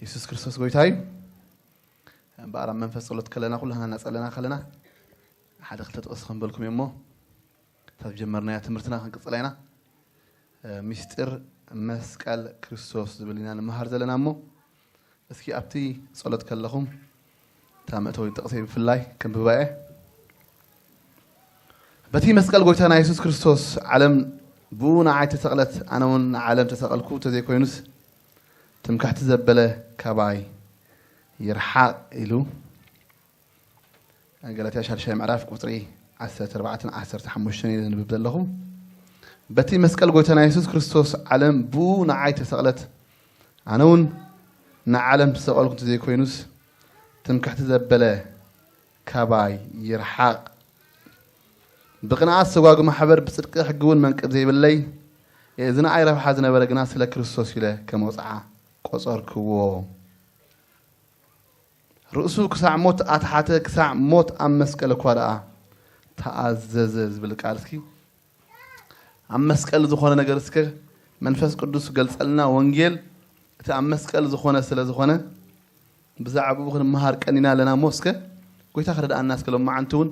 የሱስ ክርስቶስ ጎይታ እዩ። እምበኣር ኣብ መንፈስ ጸሎት ከለና፣ ኩላህና እናጸለና ከለና፣ ሓደ ክልተ ጥቕሲ ከንበልኩም እየ እሞ፣ እታ ዝጀመርናያ ትምህርትና ክንቅጽላ ኢና። እ፣ ምስጢር መስቀል ክርስቶስ ዝብል ኢና ንመሃር ዘለና እሞ፣ እስኪ ኣብቲ ጸሎት ከለኹም፣ እታ መእተዊ ጥቕሰይ ብፍላይ ከንብባ እየ። በቲ መስቀል ጎይታና የሱስ ክርስቶስ ዓለም ብኡ ንዓይ ተሰቕለት፣ ኣነ እውን ንዓለም ተሰቐልኩ፣ ተዘይኮይኑስ ትምክሕቲ ዘበለ ካባይ ይርሓቕ ኢሉ። ገላትያ ሻድሻይ ምዕራፍ ቁጽሪ ዓሰርተ ኣርባዕተን ዓሰርተ ሓሙሽተን እየ ዘንብብ ዘለኹ። በቲ መስቀል ጎይታና የሱስ ክርስቶስ ዓለም ብኡ ንዓይ ተሰቕለት፣ ኣነ እውን ንዓለም ተሰቐልኩ እንተዘይኮይኑስ፣ ትምክሕቲ ዘበለ ካባይ ይርሓቕ። ብቕንኣት ሰጓጒ ማሕበር፣ ብጽድቂ ሕጊ እውን መንቅብ ዘይብለይ፣ እዚ ንኣይ ረብሓ ዝነበረ ግና ስለ ክርስቶስ ኢለ ከም ወጽዓ ቆጸርክዎ። ርእሱ ክሳዕ ሞት ኣትሓተ፣ ክሳዕ ሞት ኣብ መስቀል እኳ ደኣ ተኣዘዘ ዝብል ቃል እስኪ ኣብ መስቀል ዝኾነ ነገር እስከ መንፈስ ቅዱስ ገልጸልና። ወንጌል እቲ ኣብ መስቀል ዝኾነ ስለ ዝኾነ ብዛዕባኡ ክንመሃር ቀኒና ኣለና እሞ እስከ ጎይታ ክረድኣና እስከ ሎማዓንቲ እውን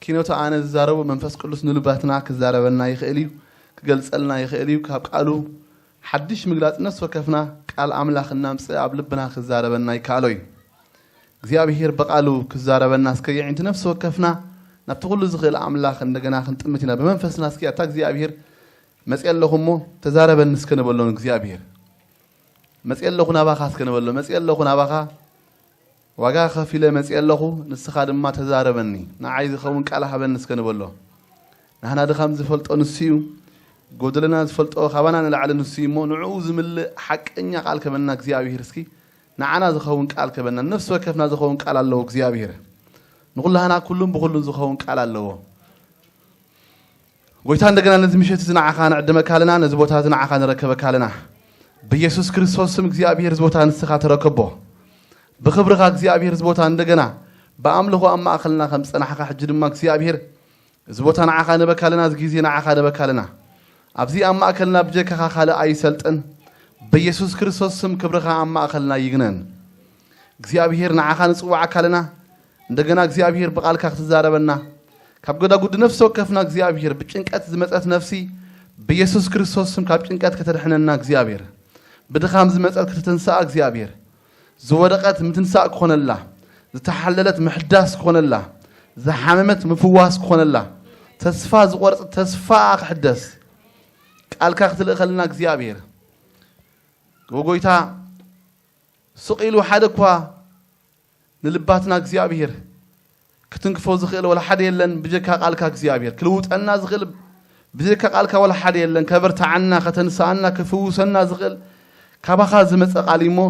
ኪኖቱ ኣነ ዝዛረቦ መንፈስ ቅዱስ ንልባትና ክዛረበና ይኽእል እዩ፣ ክገልጸልና ይኽእል እዩ። ካብ ቃሉ ሓድሽ ምግላጽ ነፍሲ ወከፍና ቃል ኣምላኽ እናምጽእ ኣብ ልብና ክዛረበና ይከኣሎ እዩ። እግዚኣብሄር ብቓሉ ክዛረበና እስከ የዒንቲ ነፍሲ ወከፍና ናብቲ ኩሉ ዝኽእል ኣምላኽ እንደገና ክንጥምት ኢና። ብመንፈስና እስኪ ኣታ እግዚኣብሄር መጽየ ኣለኹ እሞ ተዛረበኒ እስከ ንበሎ ንእግዚኣብሄር። መጽየ ኣለኹ ናባኻ እስከ ንበሎ። መጽየ ኣለኹ ናባኻ፣ ዋጋ ከፊለ መጽየ ኣለኹ፣ ንስኻ ድማ ተዛረበኒ፣ ንዓይ ዝኸውን ቃል ሃበኒ እስከ ንበሎ። ናህና ድኻም ዝፈልጦ ንሱ እዩ፣ ጎደለና ዝፈልጦ ካባና ንላዕሊ ንሱ እዩ እሞ ንዕኡ ዝምልእ ሓቀኛ ቃል ከበና እግዚኣብሄር እስኪ ንዓና ዝኸውን ቃል ከበና። ነፍሲ ወከፍና ዝኸውን ቃል ኣለዎ እግዚኣብሄር። ንኹላህና ኩሉን ብኹሉን ዝኸውን ቃል ኣለዎ። ጎይታ እንደገና ነዚ ምሸት እዚ ንዓኻ ንዕድመካ ኣለና፣ ነዚ ቦታ እዚ ንዓኻ ንረከበካ ኣለና። ብየሱስ ክርስቶስ ስም እግዚኣብሄር እዚ ቦታ ንስኻ ተረከቦ። ብኽብርኻ እግዚኣብሄር እዚ ቦታ እንደገና ብኣምልኾ ኣብ ማእኸልና ከም ዝጸናሕካ ሕጂ ድማ እግዚኣብሄር እዚ ቦታ ንዓኻ ንበካ ኣለና፣ እዚ ግዜ ንዓኻ ንበካ ኣለና። ኣብዚ ኣብ ማእከልና ብጀካኻ ካልእ ኣይሰልጥን። ብየሱስ ክርስቶስ ስም ክብርኻ ኣብ ማእከልና ይግነን። እግዚኣብሄር ንዓኻ ንጽውዓካ ኣለና። እንደገና እግዚኣብሄር ብቓልካ ክትዛረበና፣ ካብ ጎዳጉዲ ነፍሲ ወከፍና እግዚኣብሄር ብጭንቀት ዝመጸት ነፍሲ ብየሱስ ክርስቶስ ስም ካብ ጭንቀት ከተድሕነና እግዚኣብሄር፣ ብድኻም ዝመጸት ክትትንሳኣ እግዚኣብሄር፣ ዝወደቐት ምትንሳእ ክኾነላ፣ ዝተሓለለት ምሕዳስ ክኾነላ፣ ዝሓመመት ምፍዋስ ክኾነላ፣ ተስፋ ዝቖርጽ ተስፋኣ ክሕደስ ቃልካ ክትልእኸልና እግዚኣብሄር። ጎይታ ስቕ ኢሉ ሓደ እኳ ንልባትና እግዚኣብሄር ክትንክፎ ዝኽእል ወላ ሓደ የለን ብጀካ ቃልካ እግዚኣብሄር። ክልውጠና ዝኽእል ብጀካ ቃልካ ወላ ሓደ የለን። ከበርትዓና፣ ከተንስኣና፣ ክፍውሰና ዝኽእል ካባኻ ዝመጸ ቃል እዩ እሞ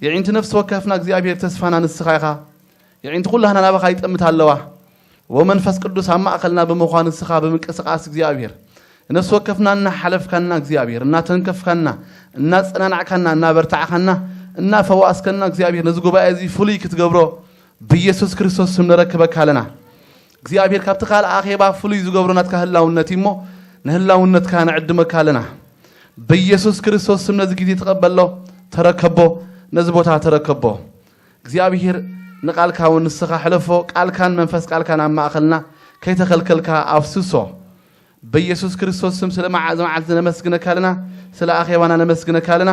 የዒንቲ ነፍሲ ወከፍና እግዚኣብሄር ተስፋና ንስኻ ኢኻ። የዒንቲ ኩላህና ናባኻ ይጠምታ ኣለዋ። ወመንፈስ ቅዱስ ኣብ ማእኸልና ብምዃን ንስኻ ብምንቅስቃስ እግዚኣብሄር ነፍሲ ወከፍና እናሓለፍካና እግዚኣብሄር እናተንከፍካና እናጸናናዕካና እናበርታዕካና እናፈዋስከና እግዚኣብሄር ነዚ ጉባኤ እዚ ፍሉይ ክትገብሮ ብኢየሱስ ክርስቶስ ስም ንረክበካ ኣለና። እግዚኣብሄር ካብቲ ካልእ ኣኼባ ፍሉይ ዝገብሮ ናትካ ህላውነት እዩ እሞ ንህላውነትካ ንዕድመካ ኣለና። ብኢየሱስ ክርስቶስ ስም ነዚ ግዜ ተቐበሎ፣ ተረከቦ፣ ነዚ ቦታ ተረከቦ። እግዚኣብሄር ንቃልካ እውን ንስኻ ሕለፎ፣ ቃልካን መንፈስ ቃልካን ኣብ ማእኸልና ከይተኸልከልካ ኣፍስሶ። ብኢየሱስ ክርስቶስ ስም ስለ መዓ-፣ እዚ መዓልቲ ነመስግነካ ኣለና፣ ስለ ኣኼባና ነመስግነካ ኣለና፣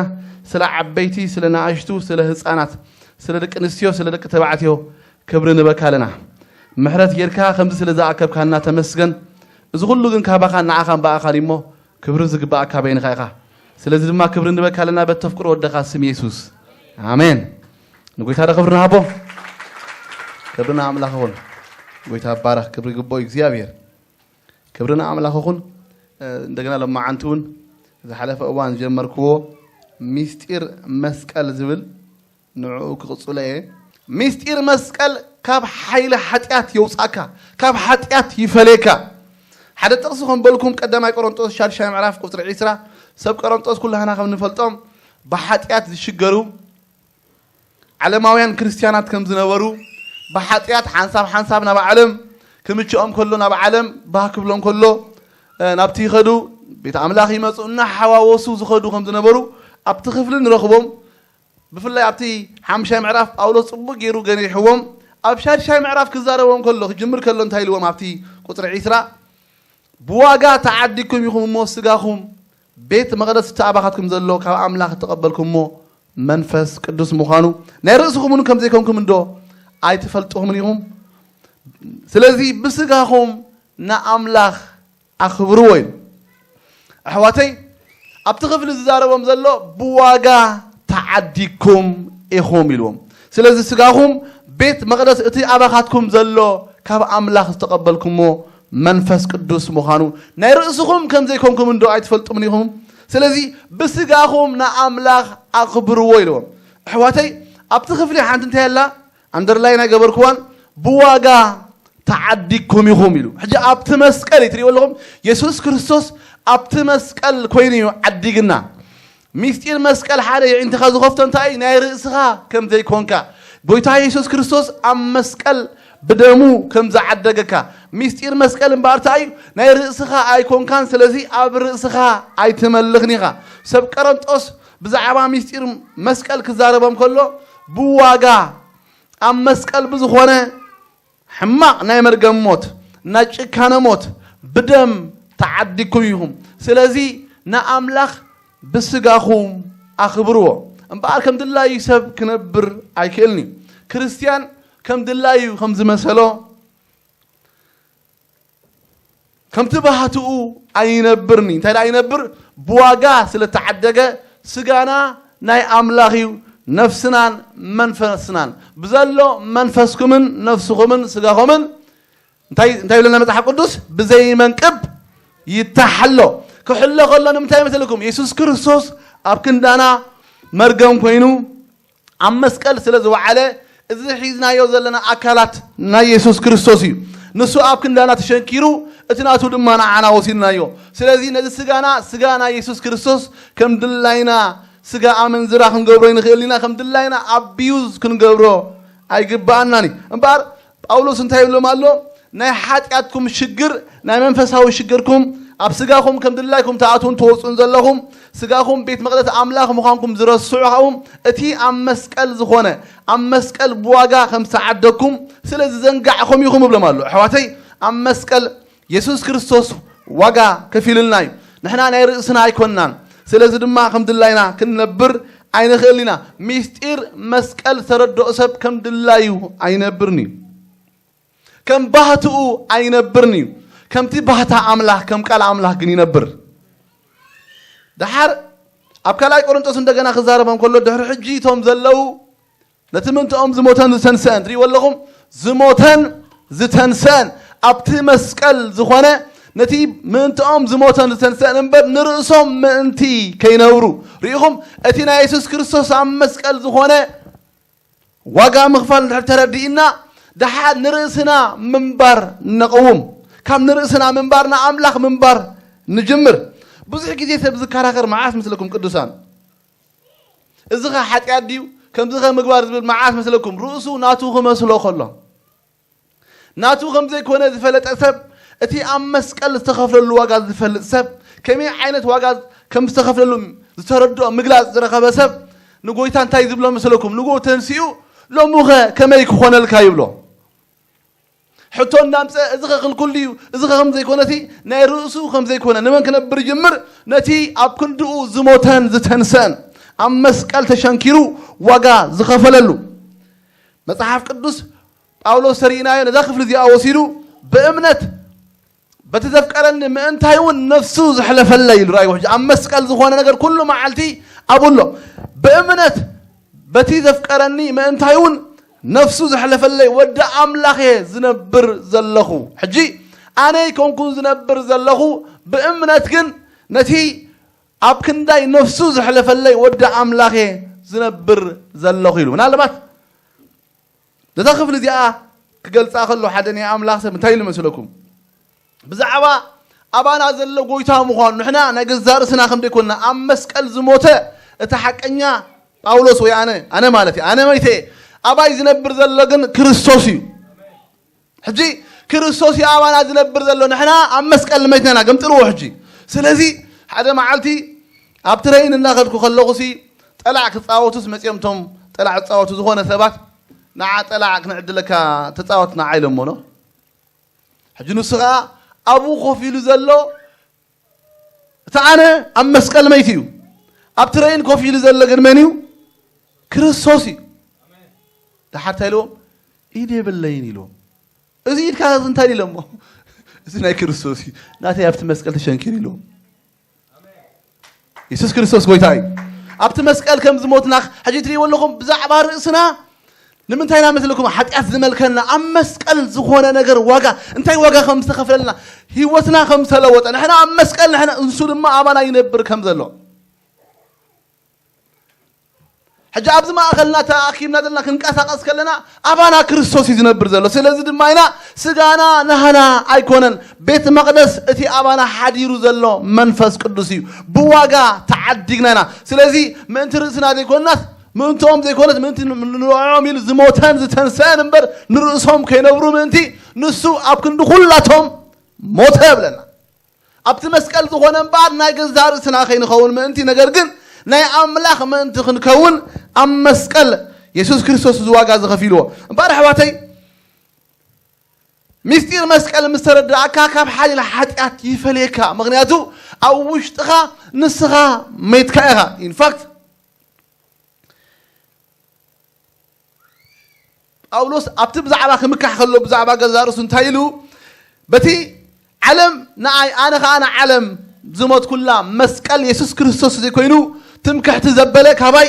ስለ ዓበይቲ፣ ስለ ንኣሽቱ፣ ስለ ህፃናት፣ ስለ ደቂ ኣንስትዮ፣ ስለ ደቂ ተባዕትዮ ክብሪ ንበካ ኣለና። ምሕረት ጌርካ ከምዚ ስለ ዝኣከብካና ተመስገን። እዚ ኩሉ ግን ካባኻን ንዓኻን ብኣኻን እሞ ክብሪ ዝግባኣካ በይንኻ ኢኻ። ስለዚ ድማ ክብሪ ንበካ ኣለና በተፍቅሮ ወደኻ ስም የሱስ። ኣሜን። ንጎይታ ዶ ክብሪ ንሃቦ? ክብሪ ንኣምላኽ ይኹን። ጎይታ ይባረኽ። ክብሪ ይግብኦ እግዚኣብሔር። ክብሪ ንኣምላኽ ይኹን። እ፣ እንደገና ሎማዓንቲ እውን ዝሓለፈ እዋን ዝጀመርክዎ ሚስጢር መስቀል ዝብል ንዕኡ ክቕጽሎ እየ። ሚስጢር መስቀል ካብ ሓይሊ ሓጢኣት የውጻእካ፣ ካብ ሓጢኣት ይፈለየካ። ሓደ ጥቕሲ ከንበልኩም፣ ቀዳማይ ቆሮንጦስ ሻድሻይ ምዕራፍ ቁጽሪ ዒስራ። ሰብ ቆሮንጦስ ኩላህና ከም ንፈልጦም ብሓጢኣት ዝሽገሩ ዓለማውያን ክርስትያናት ከም ዝነበሩ፣ ብሓጢኣት ሓንሳብ ሓንሳብ ናብ ዓለም ክምችኦም ከሎ ናብ ዓለም ባህ ክብሎም ከሎ፣ እ፣ ናብቲ ይኸዱ፣ ቤት ኣምላኽ ይመጹ፣ እናሓዋወሱ ዝኸዱ ከም ዝነበሩ ኣብቲ ክፍሊ ንረኽቦም። ብፍላይ ኣብቲ ሓምሻይ ምዕራፍ ጳውሎስ ጽቡቕ ገይሩ ገኒሕዎም። ኣብ ሻድሻይ ምዕራፍ ክዛረቦም ከሎ፣ ክጅምር ከሎ እንታይ ኢልዎም? ኣብቲ ቁጽሪ ዒስራ፣ "ብዋጋ ተዓዲግኩም ኢኹም እሞ፣ ስጋኹም ቤት መቕደስ እቲ ኣባኻትኩም ዘሎ ካብ ኣምላኽ እተቐበልኩሞ መንፈስ ቅዱስ ምዃኑ ናይ ርእስኹም እውን ከም ዘይኮንኩም እንዶ ኣይትፈልጥኹምን ኢኹም? ስለዚ ብስጋኹም ንኣምላኽ ኣኽብርዎ" ኢሉ። ኣሕዋተይ፣ ኣብቲ ክፍሊ ዝዛረቦም ዘሎ ብዋጋ ተዓዲግኩም ኢኹም ኢልዎም። ስለዚ ስጋኹም ቤት መቕደስ እቲ ኣባኻትኩም ዘሎ ካብ ኣምላኽ ዝተቐበልኩሞ መንፈስ ቅዱስ ምዃኑ ናይ ርእስኹም ከም ዘይኮንኩም እንዶ ኣይትፈልጡምን ኢኹም? ስለዚ ብስጋኹም ንኣምላኽ ኣኽብርዎ ኢልዎም። ኣሕዋተይ፣ ኣብቲ ክፍሊ ሓንቲ እንታይ ኣላ? ኣንደርላይን ኣይገበርክዋን። ብዋጋ ተዓዲግኩም ኢኹም ኢሉ። ሕጂ ኣብቲ መስቀል እዩ ትሪእዎ ኣለኹም። የሱስ ክርስቶስ ኣብቲ መስቀል ኮይኑ እዩ ዓዲግና። ሚስጢር መስቀል ሓደ የዒንትኻ ዝኸፍቶ እንታይ እዩ? ናይ ርእስኻ ከም ዘይኮንካ። ጎይታ የሱስ ክርስቶስ ኣብ መስቀል ብደሙ ከም ዝዓደገካ። ሚስጢር መስቀል እምበኣር እንታይ እዩ? ናይ ርእስኻ ኣይኮንካን። ስለዚ ኣብ ርእስኻ ኣይትመልኽን ኢኻ። ሰብ ቀረንጦስ ብዛዕባ ሚስጢር መስቀል ክዛረቦም ከሎ ብዋጋ ኣብ መስቀል ብዝኾነ ሕማቕ ናይ መርገም ሞት፣ ናይ ጭካነ ሞት ብደም ተዓዲግኩም ኢኹም። ስለዚ ንኣምላኽ ብስጋኹም ኣኽብርዎ። እምበኣር ከም ድላዩ ሰብ ክነብር ኣይክእልን እዩ። ክርስትያን ከም ድላዩ ከም ዝመሰሎ፣ ከምቲ ባህትኡ ኣይነብርኒ። እንታይ ደኣ ይነብር? ብዋጋ ስለ ተዓደገ ስጋና ናይ ኣምላኽ እዩ፣ ነፍስናን መንፈስናን። ብዘሎ መንፈስኩምን ነፍስኹምን ስጋኹምን እንታይ፣ እንታይ ይብለና መጽሓፍ ቅዱስ? ብዘይ መንቅብ ይተሓሎ። ክሕሎ ከሎ ንምንታይ ይመስለኩም? የሱስ ክርስቶስ ኣብ ክንዳና መርገም ኮይኑ ኣብ መስቀል ስለ ዝወዓለ፣ እዚ ሒዝናዮ ዘለና ኣካላት ናይ የሱስ ክርስቶስ እዩ። ንሱ ኣብ ክንዳና ተሸንኪሩ፣ እቲ ናቱ ድማ ንዓና ወሲድናዮ። ስለዚ ነዚ ስጋና፣ ስጋ ናይ የሱስ ክርስቶስ ከም ድላይና ስጋ ኣመንዝራ ክንገብሮ ይንኽእል ኢና፣ ከም ድላይና ኣቢዩዝ ክንገብሮ ኣይግብኣናን እዩ። እምበኣር ጳውሎስ እንታይ ይብሎም ኣሎ? ናይ ሓጢኣትኩም ሽግር፣ ናይ መንፈሳዊ ሽግርኩም፣ ኣብ ስጋኹም ከም ድላይኩም ትኣትዉን ትወፁን ዘለኹም፣ ስጋኹም ቤት መቕደስ ኣምላኽ ምዃንኩም ዝረስዑ ኸዓ፣ እቲ ኣብ መስቀል ዝኾነ፣ ኣብ መስቀል ብዋጋ ከም ዝተዓደግኩም ስለ ዝዘንጋዕኹም ኢኹም እብሎም ኣሎ። ኣሕዋተይ፣ ኣብ መስቀል የሱስ ክርስቶስ ዋጋ ከፊሉልና እዩ። ንሕና ናይ ርእስና ኣይኮንናን። ስለዚ ድማ ከም ድላይና ክንነብር ኣይንኽእልን ኢና። ሚስጢር መስቀል ዝተረድኦ ሰብ ከም ድላዩ ኣይነብርን እዩ። ከም ባህትኡ ኣይነብርን እዩ። ከምቲ ባህታ ኣምላኽ፣ ከም ቃል ኣምላኽ ግን ይነብር። ደሓር ኣብ ካልኣይ ቆሮንጦስ እንደገና ክዛረቦም ከሎ፣ ድሕሪ ሕጂ እቶም ዘለዉ ነቲ ምእንትኦም ዝሞተን ዝተንስአን፣ ትሪእዎ ኣለኹም፣ ዝሞተን ዝተንስአን ኣብቲ መስቀል ዝኾነ፣ ነቲ ምእንትኦም ዝሞተን ዝተንስአን እምበር፣ ንርእሶም ምእንቲ ከይነብሩ። ርኢኹም፣ እቲ ናይ የሱስ ክርስቶስ ኣብ መስቀል ዝኾነ ዋጋ ምኽፋል እንድሕር ተረዲእና፣ ደሓር ንርእስና ምንባር ነቕውም። ካብ ንርእስና ምንባር ንኣምላኽ ምንባር ንጅምር። ብዙሕ ግዜ ሰብ ዝከራኸር መዓስ ምስለኩም ቅዱሳን? እዚ ኸ ሓጢኣት ድዩ? ከምዚ ኸ ምግባር ዝብል መዓስ መስለኩም? ርእሱ ናቱ ክመስሎ ከሎ። ናቱ ከም ዘይኮነ ዝፈለጠ ሰብ፣ እቲ ኣብ መስቀል ዝተኸፍለሉ ዋጋ ዝፈልጥ ሰብ፣ ከመይ ዓይነት ዋጋ ከም ዝተኸፍለሉ ዝተረድኦ ምግላጽ ዝረኸበ ሰብ፣ ንጎይታ እንታይ ዝብሎ መስለኩም? ንጎ ተንሲኡ፣ "ሎሚ ኸ ከመይ ክኾነልካ?" ይብሎ። ሕቶ እንዳምፀ፣ "እዚ ኸ ክልኩል ድዩ? እዚ ኸ ከም ዘይኮነ?" እቲ ናይ ርእሱ ከም ዘይኮነ፣ ንመን ክነብር ይጅምር? ነቲ ኣብ ክንድኡ ዝሞተን ዝተንሰአን፣ ኣብ መስቀል ተሸንኪሩ ዋጋ ዝኸፈለሉ። መጽሓፍ ቅዱስ ጳውሎስ ተሪእናዮ፣ ነዛ ክፍሊ እዚኣ ወሲዱ፣ "ብእምነት በቲ ዘፍቀረኒ ምእንታይ እውን ነፍሱ ዘሕለፈለይ" ኢሉ። ራእይዎ ሕጂ ኣብ መስቀል ዝኾነ ነገር ኩሉ መዓልቲ ኣብኡ ኣሎ። "ብእምነት በቲ ዘፍቀረኒ ምእንታይ እውን ነፍሱ ዘሕለፈለይ ወዲ ኣምላኽ እየ ዝነብር ዘለኹ። ሕጂ ኣነ ኣይኮንኩን ዝነብር ዘለኹ፣ ብእምነት ግን ነቲ ኣብ ክንዳይ ነፍሱ ዘሕለፈለይ ወዲ ኣምላኽ እየ ዝነብር ዘለኹ" ኢሉ። ምናልባት ነዛ ክፍሊ እዚኣ ክገልጻ ከሎ ሓደ ናይ ኣምላኽ ሰብ እንታይ ኢሉ መስለኩም? ብዛዕባ ኣባና ዘሎ ጎይታ ምዃኑ፣ ንሕና ናይ ገዛእ ርእስና ከም ዘይኮንና፣ ኣብ መስቀል ዝሞተ እቲ ሓቀኛ ጳውሎስ ወይ ኣነ፣ ኣነ ማለት እዩ፣ ኣነ መይተ እየ። ኣባይ ዝነብር ዘሎ ግን ክርስቶስ እዩ። ሕጂ ክርስቶስ እዩ ኣባና ዝነብር ዘሎ፣ ንሕና ኣብ መስቀል መይትና ኢና። ገምጥልዎ ሕጂ። ስለዚ ሓደ መዓልቲ ኣብ ትረይን እናኸድኩ ከለኹሲ፣ ጠላዕ ክፃወቱስ መፂኦም፣ እቶም ጠላዕ ዝፃወቱ ዝኾነ ሰባት፣ "ንዓ ጠላዕ ክንዕድለካ፣ ተፃወት ንዓ" ኢሎሞ። ሕጂ ንሱ ኸዓ ኣብኡ ኮፍ ኢሉ ዘሎ፣ እቲ ኣነ ኣብ መስቀል መይቱ እዩ። ኣብ ትረይን ኮፍ ኢሉ ዘሎ ግን መን እዩ? ክርስቶስ እዩ። ደሓር እንታይ ኢልዎም? "ኢድ የብለይን" ኢልዎም። "እዚ ኢድካ እዚ እንታይ?" ኢሎሞ። "እዚ ናይ ክርስቶስ እዩ፣ ናተይ ኣብቲ መስቀል ተሸንኪሩ" ኢልዎም። የሱስ ክርስቶስ ጎይታ እዩ። ኣብቲ መስቀል ከም ዝሞትና፣ ሕጂ ትርእይዎ ኣለኹም፣ ብዛዕባ ርእስና ንምንታይ ኢና መስለኩም ሓጢኣት ዝመልከና? ኣብ መስቀል ዝኾነ ነገር ዋጋ፣ እንታይ ዋጋ ከም ዝተኸፍለልና፣ ህይወትና ከም ዝተለወጠ፣ ንሕና ኣብ መስቀል፣ ንሕና፣ ንሱ ድማ ኣባና ይነብር ከም ዘሎ። ሕጂ ኣብዚ ማእኸልና ተኣኪብና ዘለና ክንቀሳቐስ ከለና፣ ኣባና ክርስቶስ እዩ ዝነብር ዘሎ። ስለዚ ድማ ኢና፣ ስጋና ናህና ኣይኮነን፣ ቤት መቕደስ እቲ ኣባና ሓዲሩ ዘሎ መንፈስ ቅዱስ እዩ። ብዋጋ ተዓዲግና ኢና። ስለዚ ምእንቲ ርእስና ዘይኮንናስ፣ ምእንትኦም ዘይኮነስ፣ ምእንቲ ንዕኦም ኢሉ ዝሞተን ዝተንሰአን እምበር፣ ንርእሶም ከይነብሩ ምእንቲ፣ ንሱ ኣብ ክንዲ ኩላቶም ሞተ ብለና። ኣብቲ መስቀል ዝኾነ እምበኣር ናይ ገዛእ ርእስና ከይንኸውን ምእንቲ፣ ነገር ግን ናይ ኣምላኽ ምእንቲ ክንከውን ኣብ መስቀል የሱስ ክርስቶስ እዚ ዋጋ እዚ ከፊልዎ። እምበኣር ኣሕዋተይ፣ ምስጢር መስቀል ምስ ተረዳእካ፣ ካብ ሓሊል ሓጢኣት ይፈልየካ። ምኽንያቱ ኣብ ውሽጥኻ ንስኻ መይትካ ኢኻ። ኢንፋክት፣ ጳውሎስ ኣብቲ ብዛዕባ ክምካሕ ከሎ፣ ብዛዕባ ገዛእ ርእሱ እንታይ ኢሉ? "በቲ ዓለም ንኣይ፣ ኣነ ኸኣ ንዓለም ዝሞትኩላ መስቀል የሱስ ክርስቶስ ዘይኮይኑ፣ ትምክሕቲ ዘበለ ካባይ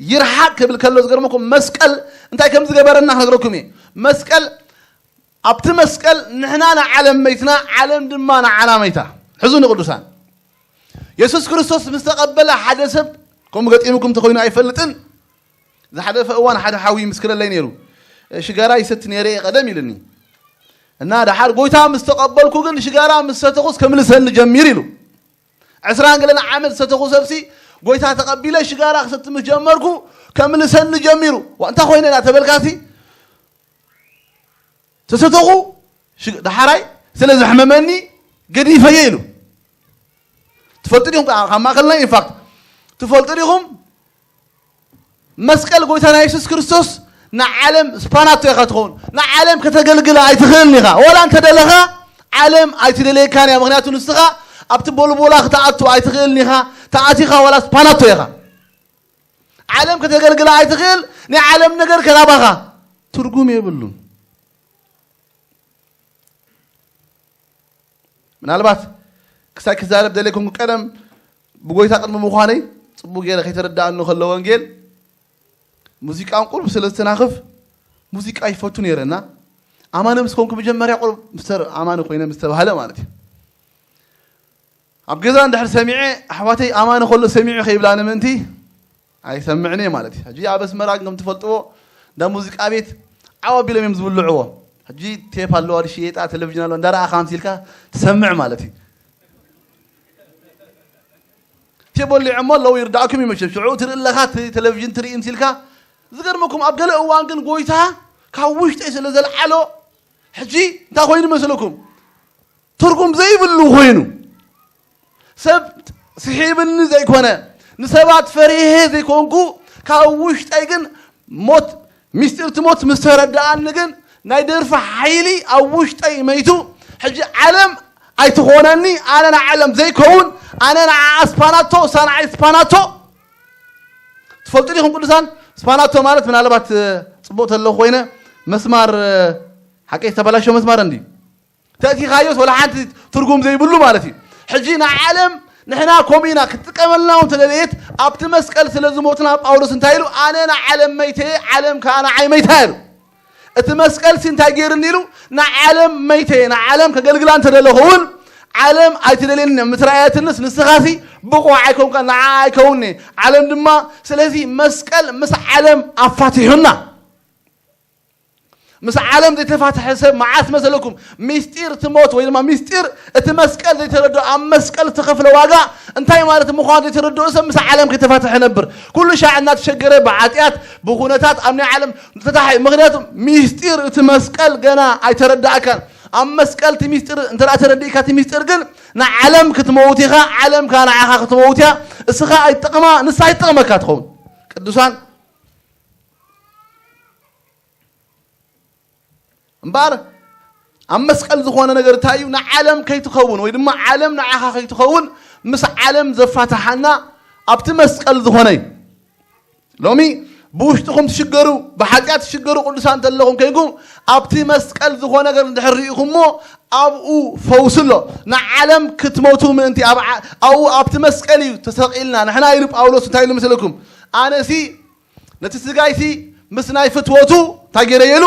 ይርሓቕ" ክብል ከሎ፣ ዝገርመኩም፣ መስቀል እንታይ ከም ዝገበረና ክነግረኩም እየ። መስቀል፣ ኣብቲ መስቀል ንሕና ንዓለም መይትና፣ ዓለም ድማ ንዓና መይታ። ሕዙ ንቅዱሳን፣ የሱስ ክርስቶስ ምስ ተቐበለ ሓደ ሰብ፣ ከምኡ ገጢሙኩም ተኾይኑ ኣይፈልጥን፣ ዝሓለፈ እዋን ሓደ ሓዊ ይምስክረለይ ነይሩ። "ሽጋራ ይሰቲ ነይረ እየ ቀደም" ኢልኒ። እና ደሓር "ጎይታ ምስ ተቐበልኩ ግን ሽጋራ ምስ ሰተኹስ ከምልሰኒ ጀሚሩ" ኢሉ። ዕስራን ገለን ዓመት ዝሰተኹ ሰብሲ፣ "ጎይታ ተቐቢለ ሽጋራ ክሰቲ ምስ ጀመርኩ ከምልሰኒ ጀሚሩ።" "ዋ፣ እንታይ ኮይነ?" እናተበልካሲ፣ "ተሰተኹ፣ ሽ-፣ ደሓራይ ስለ ዘሕመመኒ ገዲፈየ" ኢሉ። ትፈልጡ ዲኹም? ካብ ማእከልና፣ ኢንፋክት፣ ትፈልጡ ዲኹም? መስቀል ጎይታና የሱስ ክርስቶስ ንዓለም ስፓናቶ ኢኻ ትኸውን። ንዓለም ከተገልግላ ኣይትኽእልን ኢኻ። ወላ እንተደለኻ፣ ዓለም ኣይትደልየካን እያ። ምኽንያቱ ንስኻ ኣብቲ ቦልቦላ ክትኣቱ ኣይትኽእልን ኢኻ። ተኣቲኻ ወላ ስፓናቶ ኢኻ። ዓለም ከተገልግላ ኣይትኽእል። ናይ ዓለም ነገር ከናባኻ ትርጉም የብሉን። ምናልባት ክሳይ ክዛረብ ደልየ ኮንኩ፣ ቀደም ብጎይታ ቅድሚ ምዃነይ ጽቡቕ ገይረ ከይተረዳእኒ ከሎ ወንጌል፣ ሙዚቃን ቁሩብ ስለ ዝተናኽፍ፣ ሙዚቃ ይፈቱ ነይረ እና፣ ኣማነ ምስ ኮንኩ መጀመርያ ቁሩብ ምስተር ኣማነ ኮይነ ምስ ተባህለ ማለት እዩ። ኣብ ገዛ እንድሕር ሰሚዐ፣ ኣሕዋተይ ኣማነ ከሎ ሰሚዑ ከይብላኒ ምእንቲ ኣይሰምዕን እየ ማለት እዩ። ሕጂ ኣብ ኣስመራ ግን ከም ትፈልጥዎ፣ እንዳ ሙዚቃ ቤት ዓው ኣቢሎም እዮም ዝብልዕዎ። ሕጂ ቴፕ ኣለዋ፣ ዝሽየጣ ቴሌቪዥን ኣለዋ፣ እንዳረኣኻ ኣምሲልካ ትሰምዕ ማለት እዩ። ቴፕ ወሊዖሞ ኣለዉ፣ ይርዳእኩም እዩ መቸም። ሽዑ ትርኢ ኣለኻ፣ እቲ ቴሌቪዥን ትርኢ ምሲልካ። ዝገርመኩም፣ ኣብ ገለ እዋን ግን ጎይታ ካብ ውሽጠይ ስለ ዘልዓሎ፣ ሕጂ እንታይ ኮይኑ መስለኩም? ትርጉም ዘይብሉ ኮይኑ፣ ሰብ ስሒብኒ ዘይኮነ፣ ንሰባት ፈሪሄ ዘይኮንኩ፣ ካብ ውሽጠይ ግን ሞት፣ ምስጢር እቲ ሞት ምስ ተረድኣኒ ግን፣ ናይ ደርፊ ሓይሊ ኣብ ውሽጠይ መይቱ። ሕጂ ዓለም ኣይትኾነኒ፣ ኣነ ንዓለም ዘይከውን፣ ኣነ ንዓኣ ስፓናቶ፣ እሳ ንዓይ ስፓናቶ። ትፈልጡ ዲኹም ቅዱሳን? ስፓናቶ ማለት ምናልባት፣ እ፣ ጽቡቕ ተለኹ ኮይነ፣ መስማር፣ እ፣ ሓቀይ ዝተበላሸ መስማር እንዲ ተእቲኻዮስ ወላ ሓንቲ ትርጉም ዘይብሉ ማለት እዩ። ሕጂ ንዓለም ንሕና ከምኡ ኢና ክትጥቀመልና እውን ተደለየት። ኣብቲ መስቀል ስለ ዝሞትና ጳውሎስ እንታይ ኢሉ? "ኣነ ንዓለም መይተ እየ፣ ዓለም ከኣ ንዓይ መይታ" ኢሉ። እቲ መስቀል ሲ እንታይ ገይርኒ ኢሉ? "ንዓለም መይተ እየ፣ ንዓለም ከገልግላ እንተደለኹ እውን ዓለም ኣይትደልየኒ ምስ ረኣየትንስ ንስኻሲ ብቑዕ ኣይኮንካን፣ ንዓ ኣይከውንኒ፣ ዓለም ድማ"። ስለዚ መስቀል ምስ ዓለም ኣፋቲሑና። ምስ ዓለም ዘይተፋትሐ ሰብ መዓስ መሰለኩም? ምስጢር እቲ ሞት ወይ ድማ ምስጢር እቲ መስቀል ዘይተረድኦ፣ ኣብ መስቀል ዝተኸፍለ ዋጋ እንታይ ማለት ምዃኑ ዘይተረድኦ ሰብ ምስ ዓለም ከይተፋትሐ ነብር። ኩሉ ሻዕ እናተሸገረ ብዓጢኣት፣ ብኹነታት ኣብ ናይ ዓለም ተታሓ-፣ ምኽንያቱ ምስጢር እቲ መስቀል ገና ኣይተረዳእካን። ኣብ መስቀል እቲ ምስጢር እንተ ደኣ ተረዲእካ፣ እቲ ምስጢር ግን ንዓለም ክትመውት ኢኻ፣ ዓለም ከኣ ንዓኻ ክትመውት እያ። እስኻ ኣይትጠቕማ፣ ንሳ ኣይትጠቕመካ ትኸውን። ቅዱሳን እምበኣር ኣብ መስቀል ዝኾነ ነገር እንታይ እዩ? ንዓለም ከይትኸውን ወይ ድማ ዓለም ንዓኻ ከይትኸውን ምስ ዓለም ዘፋትሓና ኣብቲ መስቀል ዝኾነ እዩ። ሎሚ ብውሽጥኹም ትሽገሩ፣ ብሓጢኣት ትሽገሩ ቅዱሳን እንተለኹም ከይንኩም ኣብቲ መስቀል ዝኾነ ነገር እንድሕር ርኢኹምዎ ኣብኡ ፈውሲ ኣሎ። ንዓለም ክትሞቱ ምእንቲ ኣብ ዓ- ኣብኡ ኣብቲ መስቀል እዩ ተሰቒልና ንሕና ኢሉ ጳውሎስ እንታይ ኢሉ ምስለኩም? ኣነሲ ነቲ ስጋይሲ ምስ ናይ ፍትወቱ እንታይ ገይረዮ ኢሉ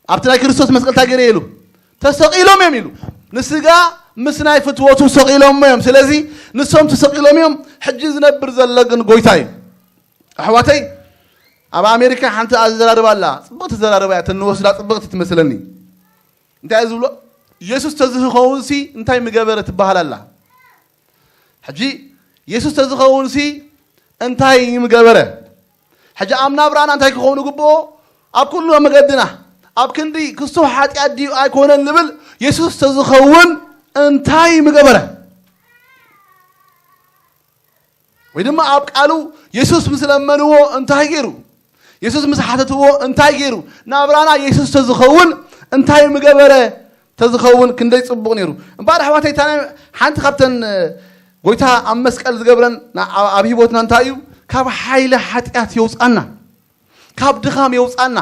ኣብቲ ናይ ክርስቶስ መስቀል እንታይ ገይረዮ ኢሉ ተሰቒሎም እዮም ኢሉ ንስጋ ምስ ናይ ፍትወቱ ሰቒሎም እዮም። ስለዚ ንሶም ተሰቒሎም እዮም። ሕጂ ዝነብር ዘሎ ግን ጎይታ እዩ። ኣሕዋተይ ኣብ ኣሜሪካ ሓንቲ ኣዘራርባ ኣላ። ጽብቕቲ ዘራርባ እያ። ተንወስዳ ጽብቕቲ ትመስለኒ። እንታይ እዩ ዝብሎ? ኢየሱስ ተዝኸውን ሲ እንታይ ምገበረ ትበሃል ኣላ። ሕጂ ኢየሱስ ተዝኸውን ሲ እንታይ ምገበረ? ሕጂ ኣብ ናብራና እንታይ ክኸውን ግብኦ? ኣብ ኩሉ መገድና ኣብ ክንዲ ክስቶ ሓጢኣት ድዩ ኣይኮነን ንብል? ኢየሱስ ተዝኸውን እንታይ ምገበረ? ወይ ድማ ኣብ ቃሉ ኢየሱስ ምስ ለመንዎ እንታይ ገይሩ? ኢየሱስ ምስ ሓተትዎ እንታይ ገይሩ? ናብራና ኢየሱስ ተዝኸውን እንታይ ምገበረ? ተዝኸውን ክንደይ ጽቡቕ ነይሩ። እምበኣር ኣሕዋተይ፣ እታ ናይ ሓንቲ ካብተን ጎይታ ኣብ መስቀል ዝገብረን ና- ኣብ ኣብ ህይወትና እንታይ እዩ? ካብ ሓይሊ ሓጢኣት የውጻና፣ ካብ ድኻም የውጻና፣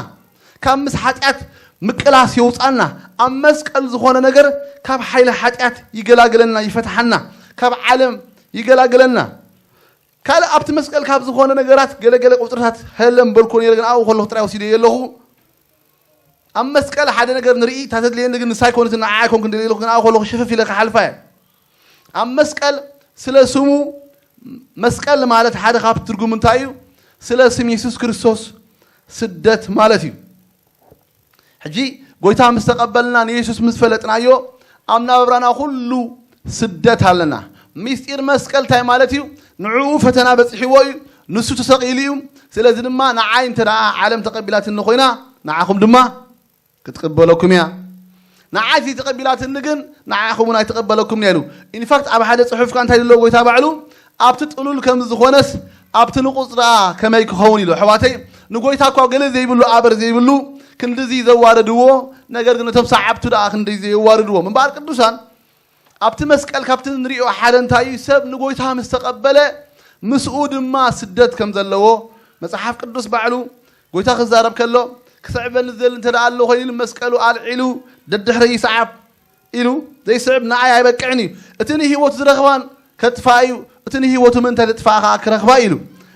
ካብ ምስ ሓጢኣት ምቅላስ የውጻና። ኣብ መስቀል ዝኾነ ነገር ካብ ሓይሊ ሓጢኣት ይገላግለና፣ ይፈትሓና፣ ካብ ዓለም ይገላግለና። ካልእ ኣብቲ መስቀል ካብ ዝኾነ ነገራት ገለገለ ቁጽርታት ሀለም በልኮ ነይረ፣ ግን ኣብኡ ከለኹ ጥራይ ወሲደ የለኹ። ኣብ መስቀል ሓደ ነገር ንርኢ፣ እታ ተድልየኒ ግን ንሳ ኣይኮነትን፣ ንዓ ኣይኮንኩን ደልየ ኣለኹ፣ ግን ኣብኡ ከለኹ ሽፍፍ ኢለ ክሓልፋ እየ። ኣብ መስቀል ስለ ስሙ፣ መስቀል ማለት ሓደ ካብ ትርጉም እንታይ እዩ? ስለ ስም የሱስ ክርስቶስ ስደት ማለት እዩ። ሕጂ ጎይታ ምስ ተቐበልና ንየሱስ ምስ ፈለጥናዮ ኣብ ናብራና ኩሉ ስደት ኣለና። ምስጢር መስቀል እንታይ ማለት እዩ? ንዕኡ ፈተና በፂሕዎ እዩ፣ ንሱ ተሰቒሉ እዩ። ስለዚ ድማ ንዓይ እንተ ደኣ ዓለም ተቐቢላትኒ ኮይና ንዓኹም ድማ ክትቅበለኩም እያ። ንዓይ ዘይተቐቢላትኒ ግን ንዓኹም እውን ኣይትቐበለኩም እያ ኢሉ። ኢንፋክት ኣብ ሓደ ፅሑፍካ እንታይ ዝብሎ ጎይታ ባዕሉ ኣብቲ ጥሉል ከም ዝኾነስ ኣብቲ ንቑፅ ደኣ ከመይ ክኸውን ኢሉ። ኣሕዋተይ ንጎይታ እኳ ገለ ዘይብሉ ኣበር ዘይብሉ ክንድዚ ዘዋረድዎ ነገር ግን ነቶም ሰዓብቱ ደኣ ክንደይ ዘየዋርድዎም። እምበኣር ቅዱሳን ኣብቲ መስቀል ካብቲ ንሪኦ ሓደ እንታይ እዩ? ሰብ ንጎይታ ምስ ተቐበለ ምስኡ ድማ ስደት ከም ዘለዎ መጽሓፍ ቅዱስ ባዕሉ ጎይታ ክዛረብ ከሎ ክስዕበኒ ዝደሊ እንተ ደኣ ኣሎ ኮይኑ መስቀሉ ኣልዒሉ ደድሕረ ይስዓብ ኢሉ ዘይስዕብ ንኣይ ኣይበቅዕን እዩ። እቲ ንህይወቱ ዝረኽባን ከጥፋ እዩ፣ እቲ ንህይወቱ ምእንታይ ዘጥፋኣ ከኣ ክረኽባ ኢሉ።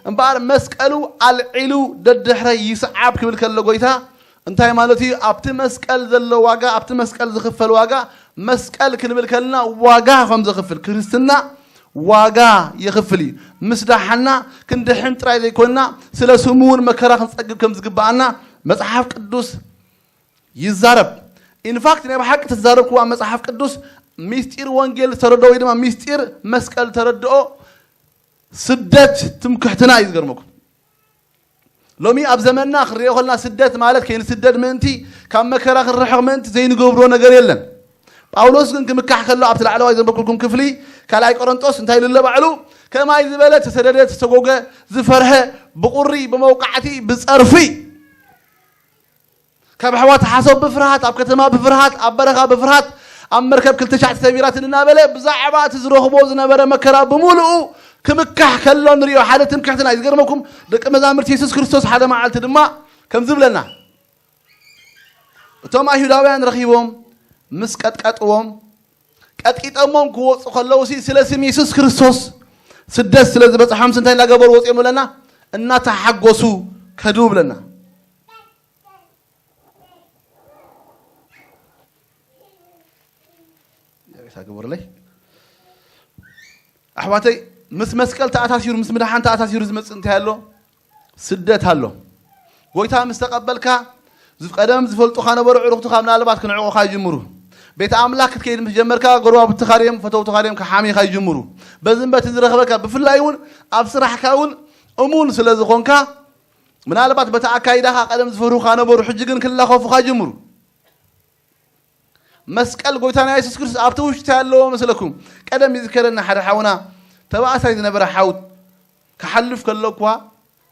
እምበኣር መስቀሉ ኣልዒሉ ደድሕረ ይስዓብ ክብል ከሎ ጎይታ እንታይ ማለት እዩ? ኣብቲ መስቀል ዘሎ ዋጋ፣ ኣብቲ መስቀል ዝኽፈል ዋጋ፣ መስቀል ክንብል ከለና ዋጋ ከም ዘኽፍል፣ ክርስትና ዋጋ የኽፍል እዩ። ምስ ደሓና ክንድሕን ጥራይ ዘይኮንና ስለ ስሙ እውን መከራ ክንጸግብ ከም ዝግብኣና መጽሓፍ ቅዱስ ይዛረብ። ኢንፋክት ናይ ብሓቂ ተዛረብክዋ መጽሓፍ ቅዱስ ሚስጢር ወንጌል ዝተረድኦ ወይ ድማ ሚስጢር መስቀል ተረድኦ ስደት ትምክሕትና እዩ ዝገርመኩም። ሎሚ ኣብ ዘመንና ክንሪኦ ከለና ስደት ማለት ከይንስደድ ምእንቲ ካብ መከራ ክንርሕቕ ምእንቲ ዘይንገብሮ ነገር የለን። ጳውሎስ ግን ክምካሕ ከሎ ኣብቲ ላዕለዋይ ዘንበብኩልኩም ክፍሊ ካልኣይ ቆሮንጦስ እንታይ ኢሉ ኣሎ ባዕሉ? ከማይ ዝበለ ተሰደደ፣ ተሰጎገ፣ ዝፈርሀ፣ ብቁሪ፣ ብመውቃዕቲ፣ ብጸርፊ ካብ ኣሕዋት ሓሶት ብፍርሃት፣ ኣብ ከተማ ብፍርሃት፣ ኣብ በረኻ ብፍርሃት፣ ኣብ መርከብ ክልተ ሻዕ ተሰቢራትን እናበለ ብዛዕባ እቲ ዝረኽቦ ዝነበረ መከራ ብምሉኡ ክምካሕ ከሎ ንሪኦ። ሓደ ትምክሕትና እዩ ዝገርመኩም። ደቂ መዛሙርቲ የሱስ ክርስቶስ ሓደ መዓልቲ ድማ ከም ዝብለና እቶም ኣይሁዳውያን ረኺቦም ምስ ቀጥቀጥዎም ቀጥቂጦሞም ክወፁ ከለዉ ሲ ስለ ስም የሱስ ክርስቶስ ስደት ስለ ዝበፅሖም ሲ እንታይ እናገበሩ ወፂኦም ብለና እናተሓጎሱ ከዱ ብለና። ይቕሬታ ግበሩለይ ኣሕዋተይ፣ ምስ መስቀል ተኣሳሲሩ ምስ ምድሓን ተኣሳሲሩ ዝመፅእ እንታይ ኣሎ? ስደት ኣሎ። ጎይታ ምስ ተቐበልካ ቀደም ዝፈልጡኻ ነበሩ ዕሩኽትኻ ምናልባት ክንዕቑኻ ይጅምሩ። ቤት ኣምላኽ ክትከይድ ምስ ጀመርካ ጎረባብትኻ ድዮም ፈተውትኻ ድዮም ክሓምዩኻ ይጅምሩ። በዚ በቲ ዝረኽበካ ብፍላይ እውን ኣብ ስራሕካ እውን እሙን ስለ ዝኾንካ ምናልባት በቲ ኣካይዳኻ ቀደም ዝፈርሁኻ ነበሩ ሕጂ ግን ክላኸፉኻ ይጅምሩ። መስቀል ጎይታና የሱስ ክርስቶስ ኣብቲ ውሽጢ ኣለዎ መስለኩም። ቀደም ይዝከረና ሓደ ሓውና ተባእሳይ ዝነበረ ሓውት ክሓልፍ ከሎ እኳ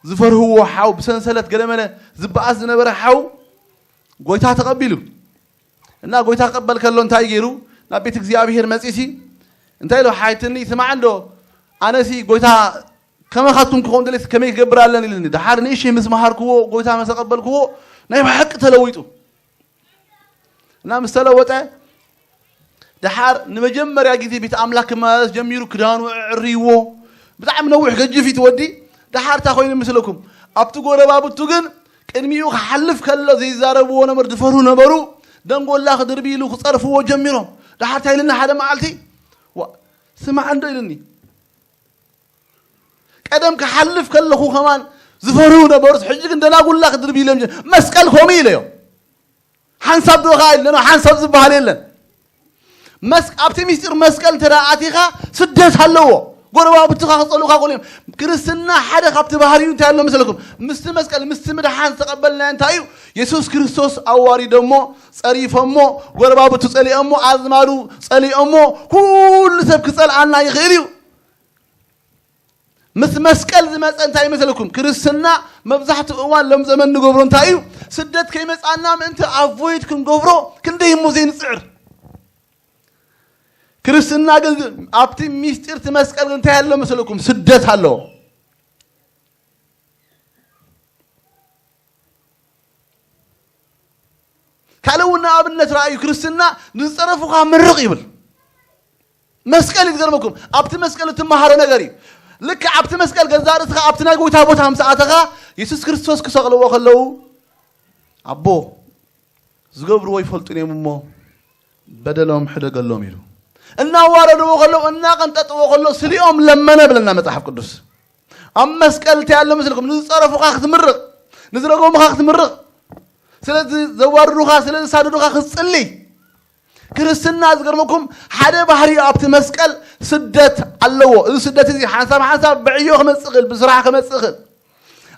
ዝፈርህዎ ሓው፣ ብሰንሰለት ገለመለ ዝበኣስ ዝነበረ ሓው ጎይታ ተቐቢሉ። እና ጎይታ ክቕበል ከሎ እንታይ ገይሩ? ናብ ቤት እግዚኣብሔር መጺሲ እንታይ ኢሉ? ሓይትኒ ስማዕ እንዶ፣ ኣነሲ ጎይታ ከመኻትኩም ክኸውን ደሌስ ከመይ ክገብር ኣለኒ ኢልኒ። ደሓር ንእሽተይ ምስ መሃርክዎ፣ ጎይታ መሰ ቀበልክዎ፣ ናይ ብሓቂ ተለዊጡ። እና ምስ ተለወጠ፣ ደሓር ንመጀመርያ ግዜ ቤት ኣምላኽ ክመላለስ ጀሚሩ። ክዳኑ ኣዕርይዎ፣ ብጣዕሚ ነዊሕ ገጅፍ እዩ እቲ ወዲ። ደሓር እንታይ ኮይኑ ምስለኩም? ኣብቲ ጎረባብቱ ግን ቅድሚኡ ክሓልፍ ከሎ ዘይዛረብዎ ነበር፣ ዝፈርሁ ነበሩ። ደንጎላ ክድርቢ ኢሉ ክጸርፍዎ ጀሚሮም። ደሓር እንታይ ኢልና ሓደ መዓልቲ፣ "ዋ፣ ስማዕ እንዶ" ኢልኒ። ቀደም ክሓልፍ ከለኹ ከማን ዝፈርሁ ነበሩስ፣ ሕጂ ግን ደናጉላ ክድርቢ ኢሎም ጀ-፣ መስቀል ከምኡ ኢለዮ። ሓንሳብ ዶ ኸዓ ኢለና፣ ሓንሳብ ዝበሃል የለን። መስ-፣ ኣብቲ ምስጢር መስቀል እንተ ደኣ ኣቲኻ ስደት ኣለዎ። ጎረባብትኻ ክጸልኡኻ ክኽእሉ እዮም። ክርስትና ሓደ ካብቲ ባህሪኡ እንታይ ኣሎ መሰለኩም? ምስቲ መስቀል፣ ምስቲ ምድሓን ዝተቐበልናዮ እንታይ እዩ? የሱስ ክርስቶስ ኣዋሪዶሞ፣ ጸሪፎሞ፣ ጎረባብቱ ጸሊኦሞ፣ ኣዝማዱ ጸሊኦሞ፣ ኩሉ ሰብ ክጸልኣና ይኽእል እዩ። ምስ መስቀል ዝመጸ እንታይ ይመስለኩም? ክርስትና መብዛሕትኡ እዋን ሎም ዘመን ንገብሮ እንታይ እዩ? ስደት ከይመጻና ምእንቲ ኣቮይድ ክንገብሮ ክንደይ እሞ ዘይንጽዕር። ክርስትና ግን ዝ-፣ ኣብቲ ሚስጢር እቲ መስቀል ግን እንታይ ኣሎ መሰለኩም? ስደት ኣሎ። ካልእ እውን ንኣብነት ረኣዩ፣ ክርስትና ንዝጸረፉኻ ምርቕ ይብል። መስቀል እዩ ዝገርመኩም። ኣብቲ መስቀል እትመሃሮ ነገር እዩ። ልክ ኣብቲ መስቀል ገዛእ ርእስኻ ኣብቲ ናይ ጎይታ ቦታ ምስ ኣተኻ፣ የሱስ ክርስቶስ ክሰቕልዎ ከለዉ፣ "ኣቦ፣ ዝገብርዎ ይፈልጡን እዮም እሞ በደሎም ሕደገሎም" ኢሉ። እናዋረድዎ ከለዉ፣ እናቐንጠጥዎ ከለዉ፣ ስሊኦም ለመነ ብለና መጽሓፍ ቅዱስ። ኣብ መስቀል እንታይ ኣሎ መስልኩም? ንዝጸረፉኻ ክትምርቕ፣ ንዝረገሙኻ ክትምርቕ፣ ስለ ዝ-፣ ዘዋርዱኻ፣ ስለ ዝሳደዱኻ ክትጽሊ። ክርስትና ዝገርመኩም ሓደ ባህሪ ኣብቲ መስቀል ስደት ኣለዎ። እዚ ስደት እዚ ሓንሳብ ሓንሳብ ብዕዮ ክመጽእ ይኽእል፣ ብስራሕ ክመጽእ ይኽእል።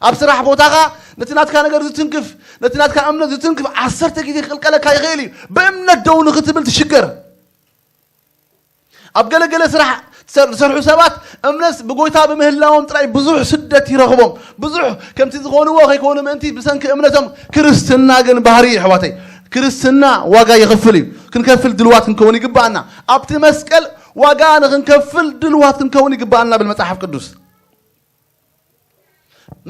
ኣብ ስራሕ ቦታኻ ነቲ ናትካ ነገር ዝትንክፍ፣ ነቲ ናትካ እምነት ዝትንክፍ ዓሰርተ ግዜ ክቕልቀለካ ይኽእል እዩ። ብእምነት ደው ንኽትብል ትሽገር። ኣብ ገለገለ ስራሕ ዝሰር-፣ ዝሰርሑ ሰባት እምነት ብጎይታ ብምህላዎም ጥራይ ብዙሕ ስደት ይረኽቦም። ብዙሕ ከምቲ ዝኾንዎ ከይኮኑ ምእንቲ ብሰንኪ እምነቶም። ክርስትና ግን ባህሪ እዩ፣ ኣሕዋተይ። ክርስትና ዋጋ ይኸፍል እዩ። ክንከፍል ድልዋት ክንከውን ይግባኣና። ኣብቲ መስቀል ዋጋ ንኽንከፍል ድልዋት ክንከውን ይግባኣና ብል መጽሓፍ ቅዱስ።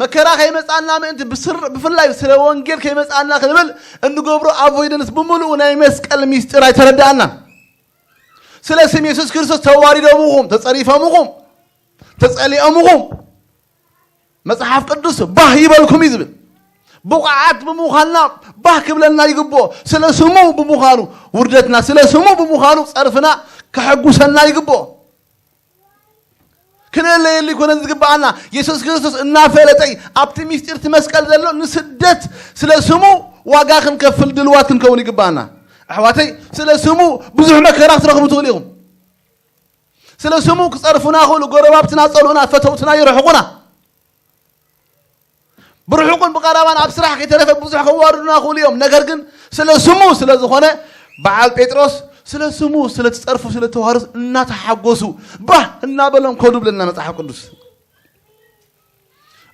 መከራ ከይመጻና ምእንቲ ብስር-፣ ብፍላይ ስለ ወንጌል ከይመጻና ክንብል እንገብሮ ኣቮይደንስ ብምሉኡ ናይ መስቀል ሚስጢር ኣይተረዳኣናን። ስለ ስም የሱስ ክርስቶስ ተዋሪዶምኹም፣ ተጸሪፎምኹም፣ ተጸሊኦምኹም። መጽሓፍ ቅዱስ ባህ ይበልኩም እዩ ዝብል። ብቑዓት ብምዃንና ባህ ክብለና ይግብኦ። ስለ ስሙ ብምዃኑ ውርደትና፣ ስለ ስሙ ብምዃኑ ጸርፍና ከሐጉሰና ይግብኦ። ክንእለየሉ ይኮነን ዝግብኣና። የሱስ ክርስቶስ እናፈለጠ እዩ ኣብቲ ሚስጢር እቲ መስቀል ዘሎ ንስደት ስለ ስሙ ዋጋ ክንከፍል ድልዋት ክንከውን ይግብኣና። ኣሕዋተይ፣ ስለ ስሙ ብዙሕ መከራ ክትረኽቡ ትኽእሉ ኢኹም። ስለ ስሙ ክጸርፉና ይኽእሉ፣ ጎረባብትና ጸልኡና፣ ፈተውትና ይርሕቁና። ብርሑቕን ብቐረባን ኣብ ስራሕ ከይተረፈ ብዙሕ ከዋርዱና ይኽእሉ እዮም። ነገር ግን ስለ ስሙ ስለ ዝኾነ፣ በዓል ጴጥሮስ ስለ ስሙ ስለ ትጸርፉ ስለ ተዋርዱስ እናተሓጎሱ ባህ እናበሎም ከዱ ብለና መጽሓፍ ቅዱስ።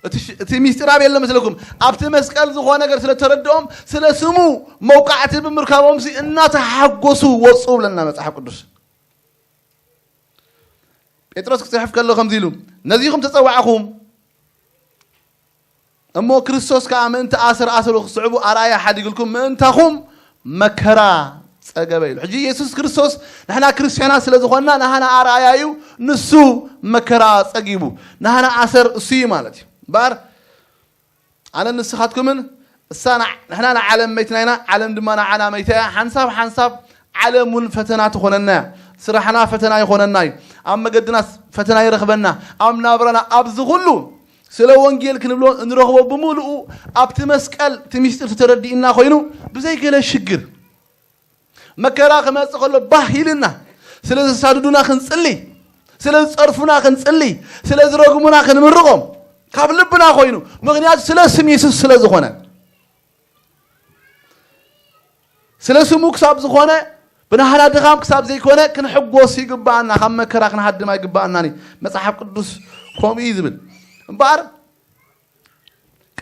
እቲ ሽ-፣ እቲ ሚስጢር ኣበይ ኣሎ መስለኩም? ኣብቲ መስቀል ዝኾነ ነገር ስለ ተረድኦም ስለ ስሙ መውቃዕቲ ብምርካቦም ሲ እናተሓጎሱ ወጹ ብለና መጽሓፍ ቅዱስ። ጴጥሮስ ክጽሕፍ ከሎ ከምዚ ኢሉ፣ "ነዚኹም ተጸዋዕኹም እሞ ክርስቶስ ከኣ ምእንቲ ኣሰር ኣሰሩ ክስዕቡ ኣርኣያ ሓዲግልኩም ምእንታኹም መከራ ጸገበ" ኢሉ። ሕጂ የሱስ ክርስቶስ ንሕና ክርስትያናት ስለ ዝኾንና ናህና ኣርኣያ እዩ፣ ንሱ መከራ ጸጊቡ። ናህና ኣሰር እሱ እዩ ማለት እዩ። እምበኣር ኣነን ንስኻትኩምን እሳ ንዓ-፣ ንሕና ንዓለም መይትና ኢና፣ ዓለም ድማ ንዓና መይታ እያ። ሓንሳብ ሓንሳብ ዓለም እውን ፈተና ትኾነና እያ። ስራሕና ፈተና ይኾነና እዩ። ኣብ መገድና ፈተና ይረኽበና። ኣብ ናብራና ኣብዚ ኩሉ ስለ ወንጌል ክንብሎ እንረኽቦ ብምሉኡ ኣብቲ መስቀል እቲ ሚስጢር ተረዲእና ኮይኑ ብዘይ ገለ ሽግር መከራ ክመጽእ ከሎ ባህ ኢልና ስለ ዘሳድዱና ክንጽሊ፣ ስለ ዝጸርፉና ክንጽሊ፣ ስለ ዝረግሙና ክንምርቖም ካብ ልብና ኮይኑ፣ ምኽንያቱ ስለ ስም የሱስ ስለ ዝኾነ። ስለ ስሙ ክሳብ ዝኾነ፣ ብናህና ድኻም ክሳብ ዘይኮነ ክንሕጎስ ይግባኣና፣ ካብ መከራ ክንሃድም ኣይግባኣናን እዩ። መጽሓፍ ቅዱስ ከምኡ እዩ ዝብል። እምበኣር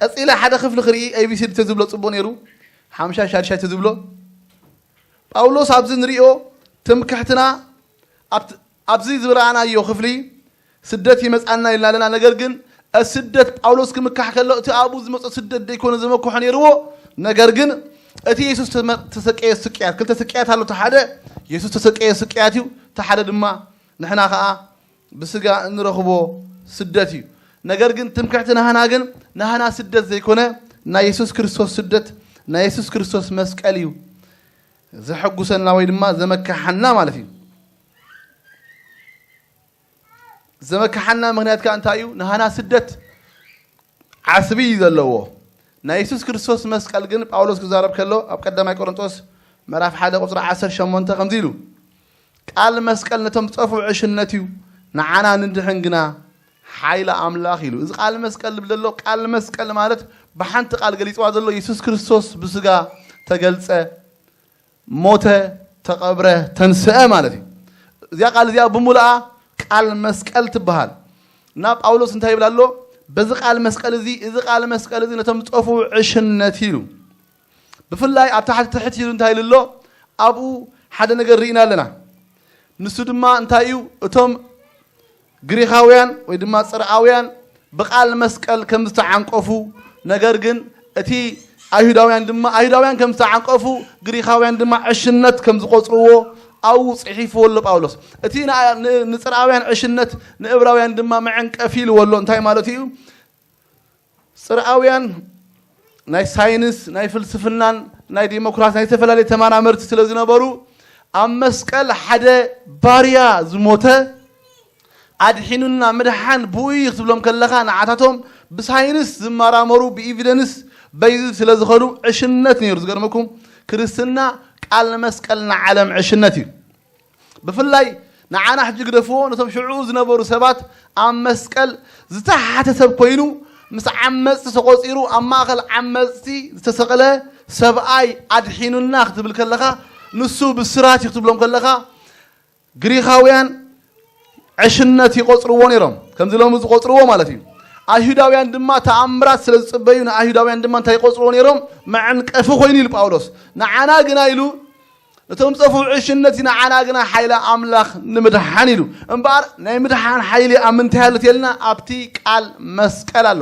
ቀጺለ ሓደ ክፍሊ ክርኢ፣ ኤቢሲዲ ተዝብሎ ጽቡቕ ነይሩ። ሓምሻይ ሻድሻይ ተዝብሎ። ጳውሎስ ኣብዚ ንሪኦ ትምክሕትና ኣብቲ-፣ ኣብዚ ዝረኣናዮ ክፍሊ ስደት ይመጻና ኢልና ኣለና። ነገር ግን እቲ ስደት ጳውሎስ ክምካሕ ከሎ እቲ ኣብኡ ዝመጾ ስደት ደይኮነ ዘመክሖ ነይርዎ። ነገር ግን እቲ የሱስ ተመ-፣ ተሰቀየ ስቅያት፣ ክልተ ስቅያት ኣሎ። እቲ ሓደ የሱስ ተሰቀየ ስቅያት እዩ። እቲ ሓደ ድማ ንሕና ኸኣ ብስጋ እንረኽቦ ስደት እዩ። ነገር ግን ትምክሕቲ ናህና ግን ናህና ስደት ዘይኮነ ናይ የሱስ ክርስቶስ ስደት፣ ናይ የሱስ ክርስቶስ መስቀል እዩ ዘሐጉሰና ወይ ድማ ዘመካሓና ማለት እዩ። ዘመካሓና ምኽንያት ከኣ እንታይ እዩ? ናህና ስደት ዓስቢ እዩ ዘለዎ። ናይ የሱስ ክርስቶስ መስቀል ግን ጳውሎስ ክዛረብ ከሎ ኣብ ቀዳማይ ቆሮንጦስ ምዕራፍ ሓደ ቁጽሪ ዓሰርተ ሸሞንተ ከምዚ ኢሉ፣ "ቃል መስቀል ነቶም ዝጠፍኡ ዕሽነት እዩ፣ ንዓና ንድሕን ግና ሓይሊ ኣምላኽ" ኢሉ። እዚ ቃል መስቀል ዝብል ዘሎ፣ ቃል መስቀል ማለት ብሓንቲ ቃል ገሊጽዋ ዘሎ፣ የሱስ ክርስቶስ ብስጋ ተገልጸ፣ ሞተ፣ ተቐብረ፣ ተንስአ ማለት እዩ። እዚኣ ቃል እዚኣ ብምሉኣ ቃል መስቀል ትበሃል። እና ጳውሎስ እንታይ ይብል ኣሎ? በዚ ቃል መስቀል እዚ፣ እዚ ቃል መስቀል እዚ ነቶም ዝጠፍኡ ዕሽነት ኢሉ። ብፍላይ ኣብ ታሕቲ ትሕት ኢሉ እንታይ ኢሉ ኣሎ? ኣብኡ ሓደ ነገር ርኢና ኣለና። ንሱ ድማ እንታይ እዩ? እቶም ግሪኻውያን ወይ ድማ ጽርኣውያን ብቃል መስቀል ከም ዝተዓንቀፉ፣ ነገር ግን እቲ ኣይሁዳውያን ድማ፣ ኣይሁዳውያን ከም ዝተዓንቀፉ፣ ግሪኻውያን ድማ ዕሽነት ከም ዝቆጽርዎ ኣብኡ ጽሒፍዎ ኣሎ ጳውሎስ። እቲ ንኣ-፣ ን-፣ ንጽርኣውያን ዕሽነት፣ ንእብራውያን ድማ መዐንቀፊ ኢልዎ ኣሎ። እንታይ ማለት እዩ? ጽርኣውያን ናይ ሳይንስ፣ ናይ ፍልስፍናን ናይ ዲሞክራሲ፣ ናይ ዝተፈላለዩ ተመራመርቲ ስለ ዝነበሩ፣ ኣብ መስቀል ሓደ ባርያ ዝሞተ ኣድሒኑና፣ ምድሓን ብኡ እዩ ክትብሎም ከለኻ፣ ንዓታቶም ብሳይንስ ዝመራመሩ፣ ብኢቪደንስ በይዝ ስለ ዝኸዱ ዕሽነት ነይሩ። ዝገርመኩም፣ ክርስትና ቃል መስቀል ንዓለም ዕሽነት እዩ። ብፍላይ ንዓና ሕጂ ግደፍዎ፣ ነቶም ሽዑ ዝነበሩ ሰባት ኣብ መስቀል ዝተሓተ ሰብ ኮይኑ ምስ ዓመጽቲ ተቖጺሩ፣ ኣብ ማእከል ዓመጽቲ ዝተሰቕለ ሰብኣይ ኣድሒኑና ክትብል ከለኻ፣ ንሱ ብስራት እዩ ክትብሎም ከለኻ፣ ግሪኻውያን ዕሽነት ይቖጽርዎ ነይሮም፣ ከምዚ ሎሚ ዝቖጽርዎ ማለት እዩ። ኣይሁዳውያን ድማ ተኣምራት ስለ ዝጽበዩ፣ ንኣይሁዳውያን ድማ እንታይ ይቖጽርዎ ነይሮም? መዐንቀፊ ኮይኑ ኢሉ ጳውሎስ። ንዓና ግና ኢሉ፣ ነቶም ዝጠፍኡ ዕሽነት እዩ፣ ንዓና ግና ሓይሊ ኣምላኽ ንምድሓን ኢሉ። እምበኣር ናይ ምድሓን ሓይሊ ኣብ ምንታይ ኣሎ ተልና፣ ኣብቲ ቃል መስቀል ኣሎ።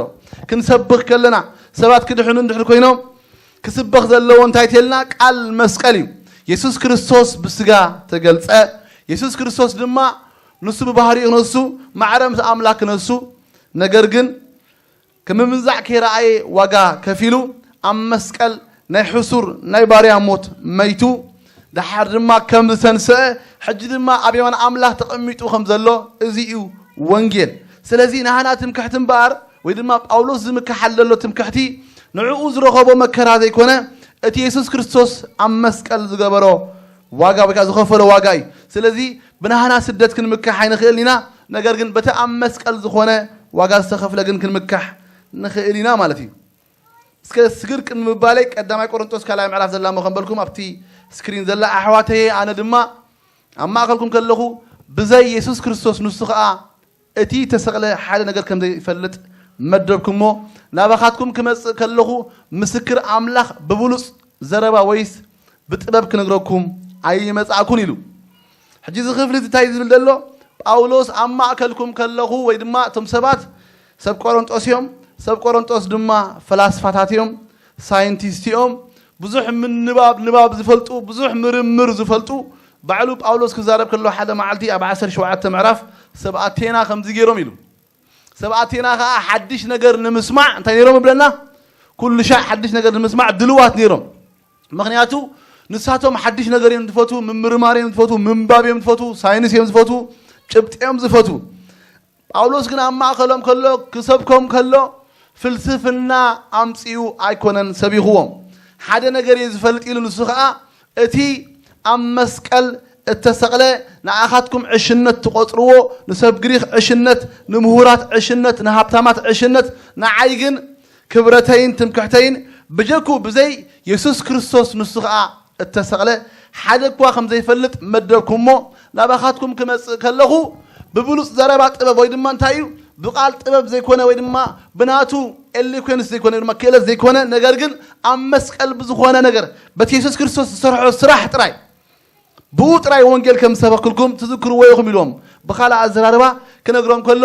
ክንሰብኽ ከለና፣ ሰባት ክድሕኑ እንድሕር ኮይኖም፣ ክስበኽ ዘለዎ እንታይ ተልና፣ ቃል መስቀል እዩ። የሱስ ክርስቶስ ብስጋ ተገልጸ። የሱስ ክርስቶስ ድማ ንሱ ብባህሪኡ ክነሱ፣ ማዕረ ምስ ኣምላኽ ክነሱ፣ ነገር ግን ክምምንዛዕ ከይረኣየ ዋጋ ከፊሉ ኣብ መስቀል ናይ ሕሱር ናይ ባርያ ሞት መይቱ፣ ደሓር ድማ ከም ዝተንስአ፣ ሕጂ ድማ ኣብ የማን ኣምላኽ ተቐሚጡ ከም ዘሎ፣ እዚ እዩ ወንጌል። ስለዚ ናህና ትምክሕቲ እምበኣር፣ ወይ ድማ ጳውሎስ ዝምክሓል ዘሎ ትምክሕቲ፣ ንዕኡ ዝረኸቦ መከራ ዘይኮነ፣ እቲ የሱስ ክርስቶስ ኣብ መስቀል ዝገበሮ ዋጋ፣ ወይ ከዓ ዝኸፈሎ ዋጋ እዩ። ስለዚ ብናህና ስደት ክንምካሕ ኣይንኽእልን ኢና፣ ነገር ግን በቲ ኣብ መስቀል ዝኾነ ዋጋ ዝተኸፍለ ግን ክንምካሕ ንኽእል ኢና ማለት እዩ። እስከ ስግር ቅድሚ ምባለይ ቀዳማይ ቆሮንጦስ ካልኣይ ምዕራፍ ዘላ እሞ ከም በልኩም ኣብቲ ስክሪን ዘላ፣ ኣሕዋተየ፣ ኣነ ድማ ኣብ ማእከልኩም ከለኹ ብዘይ የሱስ ክርስቶስ፣ ንሱ ኸኣ እቲ ተሰቕለ ሓደ ነገር ከም ዘይፈልጥ መደብኩሞ፣ ናባኻትኩም ክመጽእ ከለኹ ምስክር ኣምላኽ ብብሉጽ ዘረባ ወይስ ብጥበብ ክነግረኩም ኣይመጻእኩን ኢሉ። ሕጂ እዚ ክፍሊ እዚ እንታይ ዝብል ዘሎ? ጳውሎስ ኣብ ማእከልኩም ከለኹ፣ ወይ ድማ እቶም ሰባት ሰብ ቆሮንጦስ እዮም። ሰብ ቆሮንጦስ ድማ ፈላስፋታት እዮም፣ ሳይንቲስት እዮም፣ ብዙሕ ምንባብ፣ ንባብ ዝፈልጡ፣ ብዙሕ ምርምር ዝፈልጡ። ባዕሉ ጳውሎስ ክዛረብ ከሎ ሓደ መዓልቲ ኣብ ዓሰርተ ሸውዓተ ምዕራፍ ሰብ ኣቴና ከምዚ ገይሮም ኢሉ። ሰብ ኣቴና ኸኣ ሓድሽ ነገር ንምስማዕ እንታይ ነይሮም እብለና? ኩሉ ሻዕ ሓድሽ ነገር ንምስማዕ ድልዋት ነይሮም። ምኽንያቱ ንሳቶም ሓድሽ ነገር እዮም ዝፈትዉ፣ ምምርማር እዮም ዝፈትዉ፣ ምንባብ እዮም ዝፈትዉ፣ ሳይንስ እዮም ዝፈትዉ፣ ጭብጢ እዮም ዝፈትዉ። ጳውሎስ ግን ኣብ ማእከሎም ከሎ፣ ክሰብኮም ከሎ፣ ፍልስፍና ኣምጺኡ ኣይኮነን ሰቢኽዎም። ሓደ ነገር እየ ዝፈልጥ ኢሉ፣ ንሱ ኸኣ እቲ ኣብ መስቀል እተሰቕለ፣ ንኣኻትኩም ዕሽነት ትቖጽርዎ፣ ንሰብ ግሪኽ ዕሽነት፣ ንምሁራት ዕሽነት፣ ንሃብታማት ዕሽነት፣ ንዓይ ግን ክብረተይን ትምክሕተይን ብጀኩ ብዘይ የሱስ ክርስቶስ፣ ንሱ ኸኣ እተሰቕለ ሓደ እኳ ከም ዘይፈልጥ መደብኩሞ፣ ናባኻትኩም ክመጽእ ከለኹ ብብሉጽ ዘረባ ጥበብ፣ ወይ ድማ እንታይ እዩ? ብቓል ጥበብ ዘይኮነ ወይ ድማ ብናቱ ኤሎኮንስ ዘይኮነ ወይ ድማ ክእለት ዘይኮነ፣ ነገር ግን ኣብ መስቀል ብዝኾነ ነገር በቲ የሱስ ክርስቶስ ዝሰርሖ ስራሕ ጥራይ፣ ብኡ ጥራይ ወንጌል ከም ዝሰበክልኩም ትዝክርዎ ኢኹም ኢልዎም። ብኻልእ ኣዘራርባ ክነግሮም ከሎ፣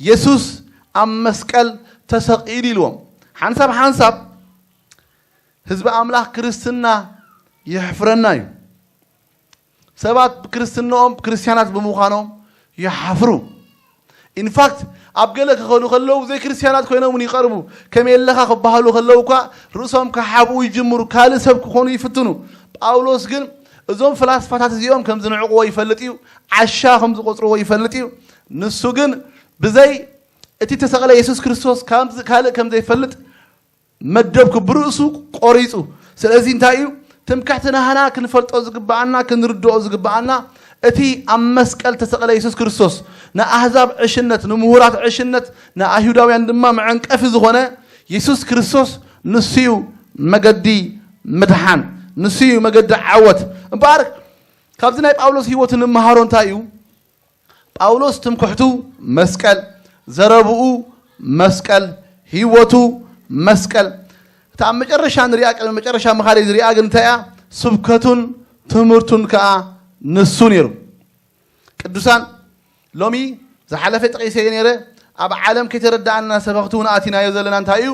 የሱስ ኣብ መስቀል ተሰቒሉ ኢልዎም። ሓንሳብ ሓንሳብ ህዝቢ ኣምላኽ ክርስትና የሕፍረና እዩ። ሰባት ብክርስትናኦም ክርስትያናት ብምዃኖም ይሓፍሩ። ኢንፋክት ኣብ ገለ ክኸዱ ከለዉ ዘይክርስትያናት ኮይኖም እውን ይቐርቡ። ከመይ ኣለኻ ክበሃሉ ከለዉ እኳ ርእሶም ክሓብኡ ይጅምሩ፣ ካልእ ሰብ ክኾኑ ይፍትኑ። ጳውሎስ ግን እዞም ፍላስፋታት እዚኦም ከም ዝንዕቕዎ ይፈልጥ እዩ፣ ዓሻ ከም ዝቖጽርዎ ይፈልጥ እዩ። ንሱ ግን ብዘይ እቲ ተሰቕለ የሱስ ክርስቶስ ካብዚ ካልእ ከም ዘይፈልጥ መደብ ክብርሱ ቆሪጹ። ስለዚ እንታይ እዩ ትምክሕቲ ናህና ክንፈልጦ ዝግብኣና ክንርድኦ ዝግብኣና እቲ ኣብ መስቀል ተሰቕለ የሱስ ክርስቶስ ንኣህዛብ ዕሽነት ንምሁራት ዕሽነት ንኣይሁዳውያን ድማ መዐንቀፊ ዝኾነ የሱስ ክርስቶስ ንሱ እዩ መገዲ ምድሓን፣ ንሱ እዩ መገዲ ዓወት። እምበኣር ካብዚ ናይ ጳውሎስ ህይወት እንመሃሮ እንታይ እዩ? ጳውሎስ ትምክሕቱ መስቀል፣ ዘረብኡ መስቀል፣ ህይወቱ መስቀል። እታ ኣብ መጨረሻ ንሪኣ፣ ቅድሚ መጨረሻ ምኻደይ ዝሪኣ ግን እንታይ እያ? ስብከቱን ትምህርቱን ከኣ ንሱ ነይሩ። ቅዱሳን ሎሚ ዝሓለፈ ጠቒሰዮ ነይረ፣ ኣብ ዓለም ከይተረዳኣና ሰበኽቲ እውን ኣቲናዮ ዘለና እንታይ እዩ?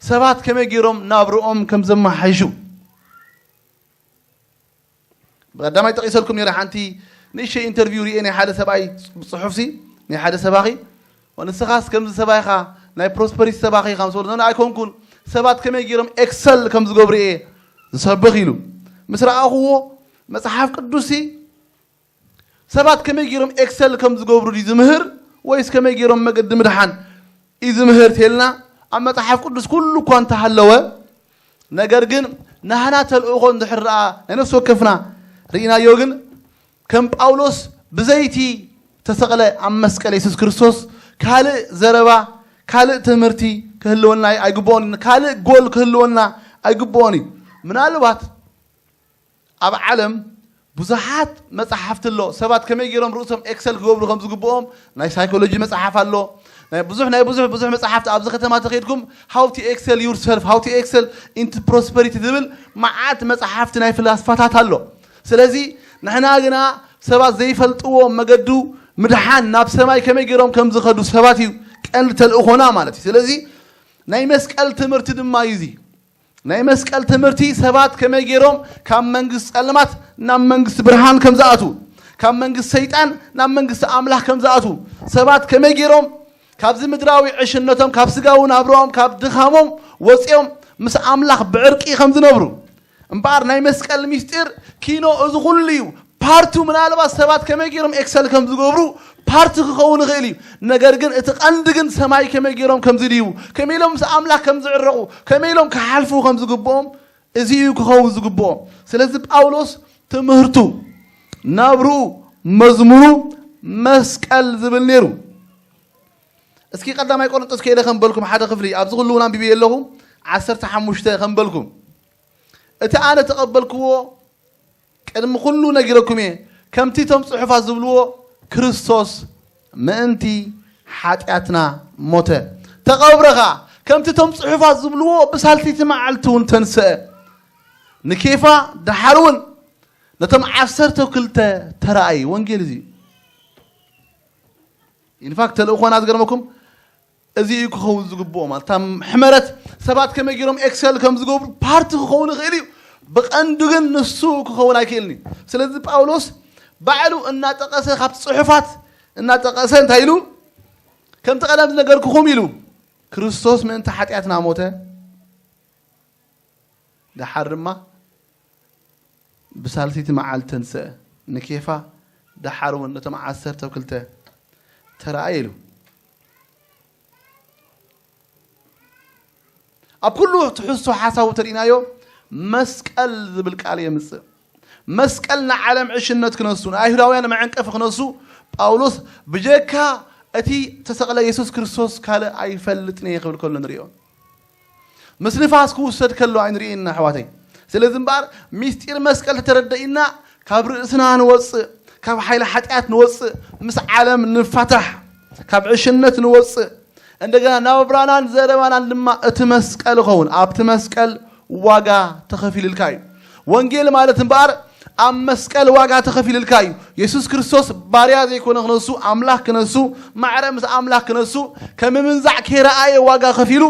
ሰባት ከመይ ገይሮም ናብርኦም ከም ዘመሓይሹ ብቐዳማይ ጠቒሰልኩም ነይረ ሓንቲ ንእሽተይ ኢንተርቪው ርኤ ናይ ሓደ ሰብኣይ ጽሑፍሲ ናይ ሓደ ሰባኺ ንስኻስ ከምዚ ሰባይኻ ናይ ፕሮስፐሪቲ ሰባኺ ኢኻ ምስ በሉ ኣይኮንኩን ሰባት ከመይ ገይሮም ኤክሰል ከም ዝገብሩ እየ ዝሰብኽ ኢሉ ምስ ረኣኹዎ መጽሓፍ ቅዱስሲ ሰባት ከመይ ገይሮም ኤክሰል ከም ዝገብሩ ድዩ ዝምህር ወይስ ከመይ ገይሮም መገዲ ምድሓን እዩ ዝምህር ተልና ኣብ መጽሓፍ ቅዱስ ኩሉ እኳ እንተሃለወ ነገር ግን ናህና ተልእኾ እንድሕር ደኣ ናይ ነፍሲ ወከፍና ርኢናዮ ግን ከም ጳውሎስ ብዘይቲ ተሰቕለ ኣብ መስቀል የሱስ ክርስቶስ ካልእ ዘረባ ካልእ ትምህርቲ ክህልወና ኣይግብኦን ካልእ ጎል ክህልወና ኣይግብኦን እዩ ምናልባት ኣብ ዓለም ብዙሓት መጽሓፍቲ ኣሎ ሰባት ከመይ ገይሮም ርእሶም ኤክሰል ክገብሩ ከም ዝግብኦም ናይ ሳይኮሎጂ መጽሓፍ ኣሎ ናይ ብዙሕ ናይ ብዙሕ ብዙሕ መጽሓፍቲ ኣብዚ ከተማ ተኸይድኩም how to excel yourself how to excel into prosperity ዝብል መዓት መጽሓፍቲ ናይ ፍላስፋታት ኣሎ ስለዚ ንሕና ግና ሰባት ዘይፈልጥዎ መገዱ ምድሓን ናብ ሰማይ ከመይ ገይሮም ከም ዝኸዱ ሰባት እዩ ቀንዲ ተልእኾና ማለት እዩ ስለዚ ናይ መስቀል ትምህርቲ ድማ እዩ ናይ መስቀል ትምህርቲ ሰባት ከመይ ገይሮም ካብ መንግስቲ ጸልማት ናብ መንግስቲ ብርሃን ከም ዝኣትዉ፣ ካብ መንግስቲ ሰይጣን ናብ መንግስቲ ኣምላኽ ከም ዝኣትዉ፣ ሰባት ከመይ ገይሮም ካብዚ ምድራዊ ዕሽነቶም፣ ካብ ስጋዊ ናብራኦም፣ ካብ ድኻሞም ወፂኦም ምስ ኣምላኽ ብዕርቂ ከም ዝነብሩ። እምበኣር ናይ መስቀል ሚስጢር ኪኖ እዚ ኩሉ እዩ። ፓርቱ ምናልባት ሰባት ከመይ ገይሮም ኤክሰል ከም ዝገብሩ ፓርቲ ክኸውን ይኽእል እዩ። ነገር ግን እቲ ቀንዲ ግን ሰማይ ከመይ ገይሮም ከም ዝድይቡ፣ ከመይ ኢሎም ምስ ኣምላኽ ከም ዝዕረቑ፣ ከመይ ኢሎም ክሓልፉ ከም ዝግብኦም እዚ እዩ ክኸውን ዝግብኦ። ስለዚ ጳውሎስ ትምህርቱ፣ ናብርኡ፣ መዝሙሩ መስቀል ዝብል ነይሩ። እስኪ ቀዳማይ ቆሮንጦስ ከይደ ከም በልኩም ሓደ ክፍሊ ኣብዚ ኩሉ እውን ኣንቢበ ኣለኹ ዓሰርተ ሓሙሽተ ከም በልኩም እቲ ኣነ ተቐበልክዎ ቅድሚ ኩሉ ነጊረኩም እየ። ከምቲ እቶም ጽሑፋት ዝብልዎ ክርስቶስ ምእንቲ ሓጢኣትና ሞተ፣ ተቐብረ ኸኣ። ከምቲ እቶም ጽሑፋት ዝብልዎ ብሳልሰይቲ መዓልቲ እውን ተንስአ። ንኬፋ ደሓር እውን ነቶም ዓሰርተ ክልተ ተራእዩ። ወንጌል እዚ እዩ። ኢንፋክት ተልእኾና ዝገርመኩም እዚ እዩ ክኸውን ዝግብኦ ማለት እታ ሕመረት ሰባት ከመይ ገይሮም ኤክሰል ከም ዝገብሩ ፓርቲ ክኸውን ይኽእል እዩ ብቐንዱ ግን ንሱ ክኸውን ኣይክእልን እዩ ስለዚ ጳውሎስ ባዕሉ እናጠቐሰ ካብ ጽሑፋት እናጠቐሰ እንታይ ኢሉ ከምቲ ቀደም ዝነገርኩኹም ኢሉ ክርስቶስ ምእንቲ ሓጢኣትና ሞተ ደሓር ድማ ብሳልሲቲ መዓልቲ ተንስአ ንኬፋ ደሓር እውን ነቶም ዓሰርተ ክልተ ተራእየ ኢሉ ኣብ ኩሉ ትሕዝቶ ሓሳቡ ተሪእናዮ መስቀል ዝብል ቃል የምፅእ መስቀል ንዓለም ዕሽነት ክነሱ ንኣይሁዳውያን መዐንቀፊ ክነሱ ጳውሎስ ብጀካ እቲ ተሰቕለ የሱስ ክርስቶስ ካልእ ኣይፈልጥን እየ ክብል ከሎ ንሪኦ ምስ ንፋስ ክውሰድ ከሎ ኣይንርእይና ኣሕዋተይ። ስለዚ እምበኣር ሚስጢር መስቀል ተተረደኢና ካብ ርእስና ንወፅእ፣ ካብ ሓይሊ ሓጢኣት ንወፅእ፣ ምስ ዓለም ንፋታሕ። ካብ ዕሽነት ንወፅእ፣ እንደገና ናብራናን ዘረባናን ድማ እቲ መስቀል ይኸውን። ኣብቲ መስቀል ዋጋ ተኸፊልልካ እዩ። ወንጌል ማለት እምበኣር ኣብ መስቀል ዋጋ ተኸፊልልካ እዩ። የሱስ ክርስቶስ ባርያ ዘይኮነ ክነሱ፣ ኣምላኽ ክነሱ፣ ማዕረ ምስ ኣምላኽ ክነሱ፣ ከም ምንዛዕ ከይረኣየ ዋጋ ከፊሉ፣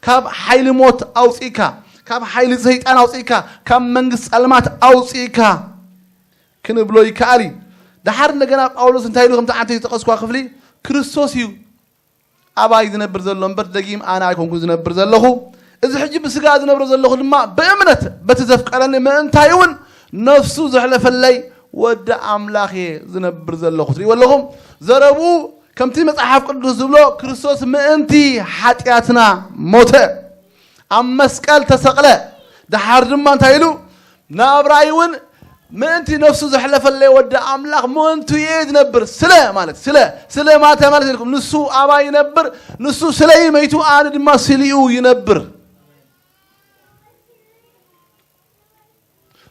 ካብ ሓይሊ ሞት ኣውፂእካ፣ ካብ ሓይሊ ሰይጣን ኣውፂእካ፣ ካብ መንግስቲ ጸልማት ኣውፂእካ ክንብሎ ይከኣል እዩ። ደሓር እንደገና ጳውሎስ እንታይ ኢሉ፣ ከምቲ ዓንተ ዝጠቐስኳ ክፍሊ፣ ክርስቶስ እዩ ኣባይ ዝነብር ዘሎ እምበር፣ ደጊም ኣነ ኣይኮንኩን ዝነብር ዘለኹ። እዚ ሕጂ ብስጋ ዝነብሮ ዘለኹ ድማ ብእምነት በቲ ዘፍቀረኒ፣ ምእንታይ እውን ነፍሱ ዘሕለፈለይ ወዲ ኣምላኽ እየ ዝነብር ዘለኹ። ትሪእዎ ኣለኹም? ዘረብኡ ከምቲ መጽሓፍ ቅዱስ ዝብሎ፣ ክርስቶስ ምእንቲ ሓጢኣትና ሞተ። ኣብ መስቀል ተሰቕለ። ደሓር ድማ እንታይ ኢሉ? ናብራይ እውን ምእንቲ ነፍሱ ዘሕለፈለይ ወዲ ኣምላኽ ምእንቱ እየ ዝነብር። ስለ ማለት፣ ስለ፣ ስለ ማለት፣ ማለት ኢልኩም፣ ንሱ ኣባይ ይነብር፣ ንሱ ስለይ መይቱ፣ ኣነ ድማ ስሊኡ ይነብር።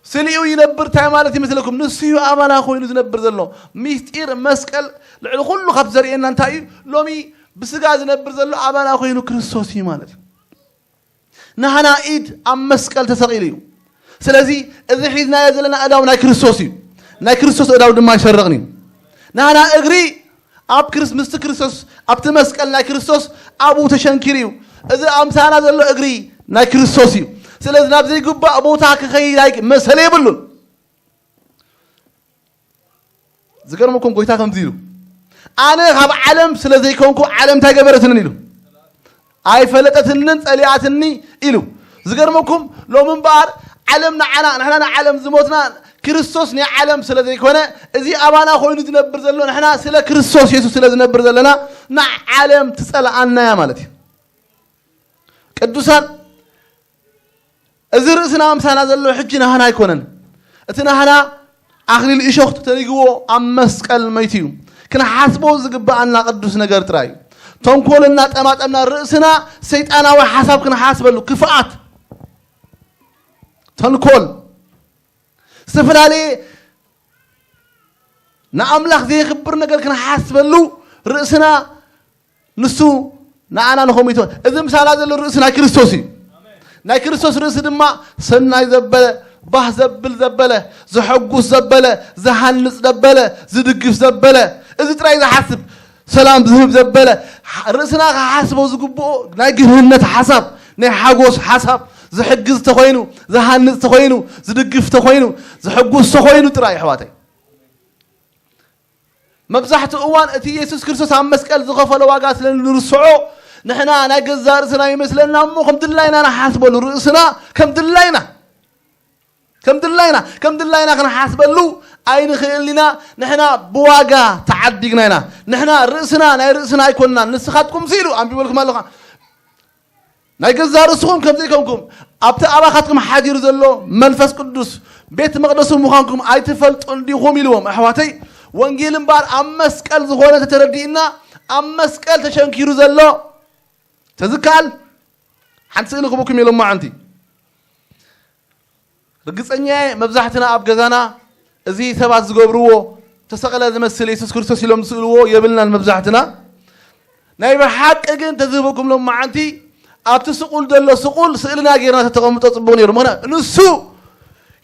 ስሊኡ ይነብር እንታይ ማለት ይመስለኩም? ንሱ እዩ ኣባና ኮይኑ ዝነብር ዘሎ። ሚስጢር መስቀል ልዕሊ ኩሉ ካብ ዘርእየና እንታይ እዩ? ሎሚ ብስጋ ዝነብር ዘሎ ኣባና ኮይኑ ክርስቶስ እዩ ማለት እዩ። ናህና ኢድ ኣብ መስቀል ተሰቒሉ እዩ። ስለዚ እዚ ሒዝናዮ ዘለና እዳው ናይ ክርስቶስ እዩ። ናይ ክርስቶስ እዳው ድማ ኣይሰርቕን እዩ። ናህና እግሪ ኣብ ክርስ-፣ ምስቲ ክርስቶስ፣ ኣብቲ መስቀል ናይ ክርስቶስ ኣብኡ ተሸንኪሩ እዩ። እዚ ኣምሳና ዘሎ እግሪ ናይ ክርስቶስ እዩ። ስለዚ ናብ ዘይግባእ ቦታ ክኸይድ ኣይ-፣ መሰል የብሉን። ዝገርመኩም፣ ጎይታ ከምዚ ኢሉ፣ "ኣነ ካብ ዓለም ስለ ዘይኮንኩ ዓለም እንታይ ገበረትንን?" ኢሉ፣ "ኣይፈለጠትንን ጸሊኣትኒ" ኢሉ። ዝገርመኩም፣ ሎም እምበኣር ዓለም ንዓና፣ ንሕና ንዓለም ዝሞትና፣ ክርስቶስ ናይ ዓለም ስለ ዘይኮነ፣ እዚ ኣባና ኮይኑ ዝነብር ዘሎ፣ ንሕና ስለ ክርስቶስ የሱስ ስለ ዝነብር ዘለና፣ ንዓለም ትጸልኣና እያ ማለት እዩ። ቅዱሳን፣ እዚ ርእስና ምሳና ዘሎ ሕጂ ናህና ኣይኮነን። እቲ ናህና ኣኽሊል እሾኽ ተተኒግዎ ኣብ መስቀል መይቱ እዩ። ክንሓስቦ ዝግብኣና ቅዱስ ነገር ጥራይ እዩ። ተንኮል እናጠማጠምና ርእስና ሰይጣናዊ ሓሳብ ክንሓስበሉ፣ ክፍኣት፣ ተንኮል፣ ዝተፈላለየ ንኣምላኽ ዘየኽብር ነገር ክንሓስበሉ ርእስና ንሱ ንዓና ንኸምኡ ይተ-፣ እዚ ምሳና ዘሎ ርእሲ ናይ ክርስቶስ እዩ። ናይ ክርስቶስ ርእሲ ድማ ሰናይ ዘበለ፣ ባህ ዘብል ዘበለ፣ ዘሐጉስ ዘበለ፣ ዝሃንጽ ዘበለ፣ ዝድግፍ ዘበለ፣ እዚ ጥራይ ዝሓስብ፣ ሰላም ዝህብ ዘበለ፣ ርእስና ክሓስቦ ዝግብኦ ናይ ግህነት ሓሳብ፣ ናይ ሓጎስ ሓሳብ፣ ዝሕግዝ ተኾይኑ፣ ዝሃንጽ ተኾይኑ፣ ዝድግፍ ተኾይኑ፣ ዘሐጉስ ተኾይኑ ጥራይ፣ ኣሕዋተይ። መብዛሕትኡ እዋን እቲ የሱስ ክርስቶስ ኣብ መስቀል ዝኸፈሎ ዋጋ ስለ እንርስዖ፣ ንሕና ናይ ገዛእ ርእስና ይመስለና እሞ፣ ከም ድላይና ንሓስበሉ፣ ርእስና ከም ድላይና፣ ከም ድላይና፣ ከም ድላይና ክንሓስበሉ ኣይንኽእልን ኢና። ንሕና ብዋጋ ተዓዲግና ኢና። ንሕና ርእስና፣ ናይ ርእስና ኣይኮንናን። ንስኻትኩም ኢሉ ኣንቢበልኩም ኣለኻ። ናይ ገዛእ ርእስኹም ከም ዘይኮንኩም፣ ኣብቲ ኣባኻትኩም ሓዲሩ ዘሎ መንፈስ ቅዱስ ቤት መቕደሱ ምዃንኩም ኣይትፈልጡን ዲኹም? ኢልዎም። ኣሕዋተይ፣ ወንጌል እምበኣር ኣብ መስቀል ዝኾነ ተተረዲእና፣ ኣብ መስቀል ተሸንኪሩ ዘሎ ተዝከኣል፣ ሓንቲ ስእሊ ክህበኩም እየ ሎማዓንቲ። ርግጸኛ እየ፣ መብዛሕትና ኣብ ገዛና እዚ ሰባት ዝገብርዎ፣ ተሰቕለ ዝመስል የሱስ ክርስቶስ ኢሎም ዝስእልዎ የብልናን መብዛሕትና። ናይ ብሓቂ ግን ተዝህበኩም ሎማዓንቲ፣ ኣብቲ ስቑል ዘሎ ስቑል ስእልና ጌርና ተተቐምጦ ጽቡቕ ነይሩ። ምኽንያቱ ንሱ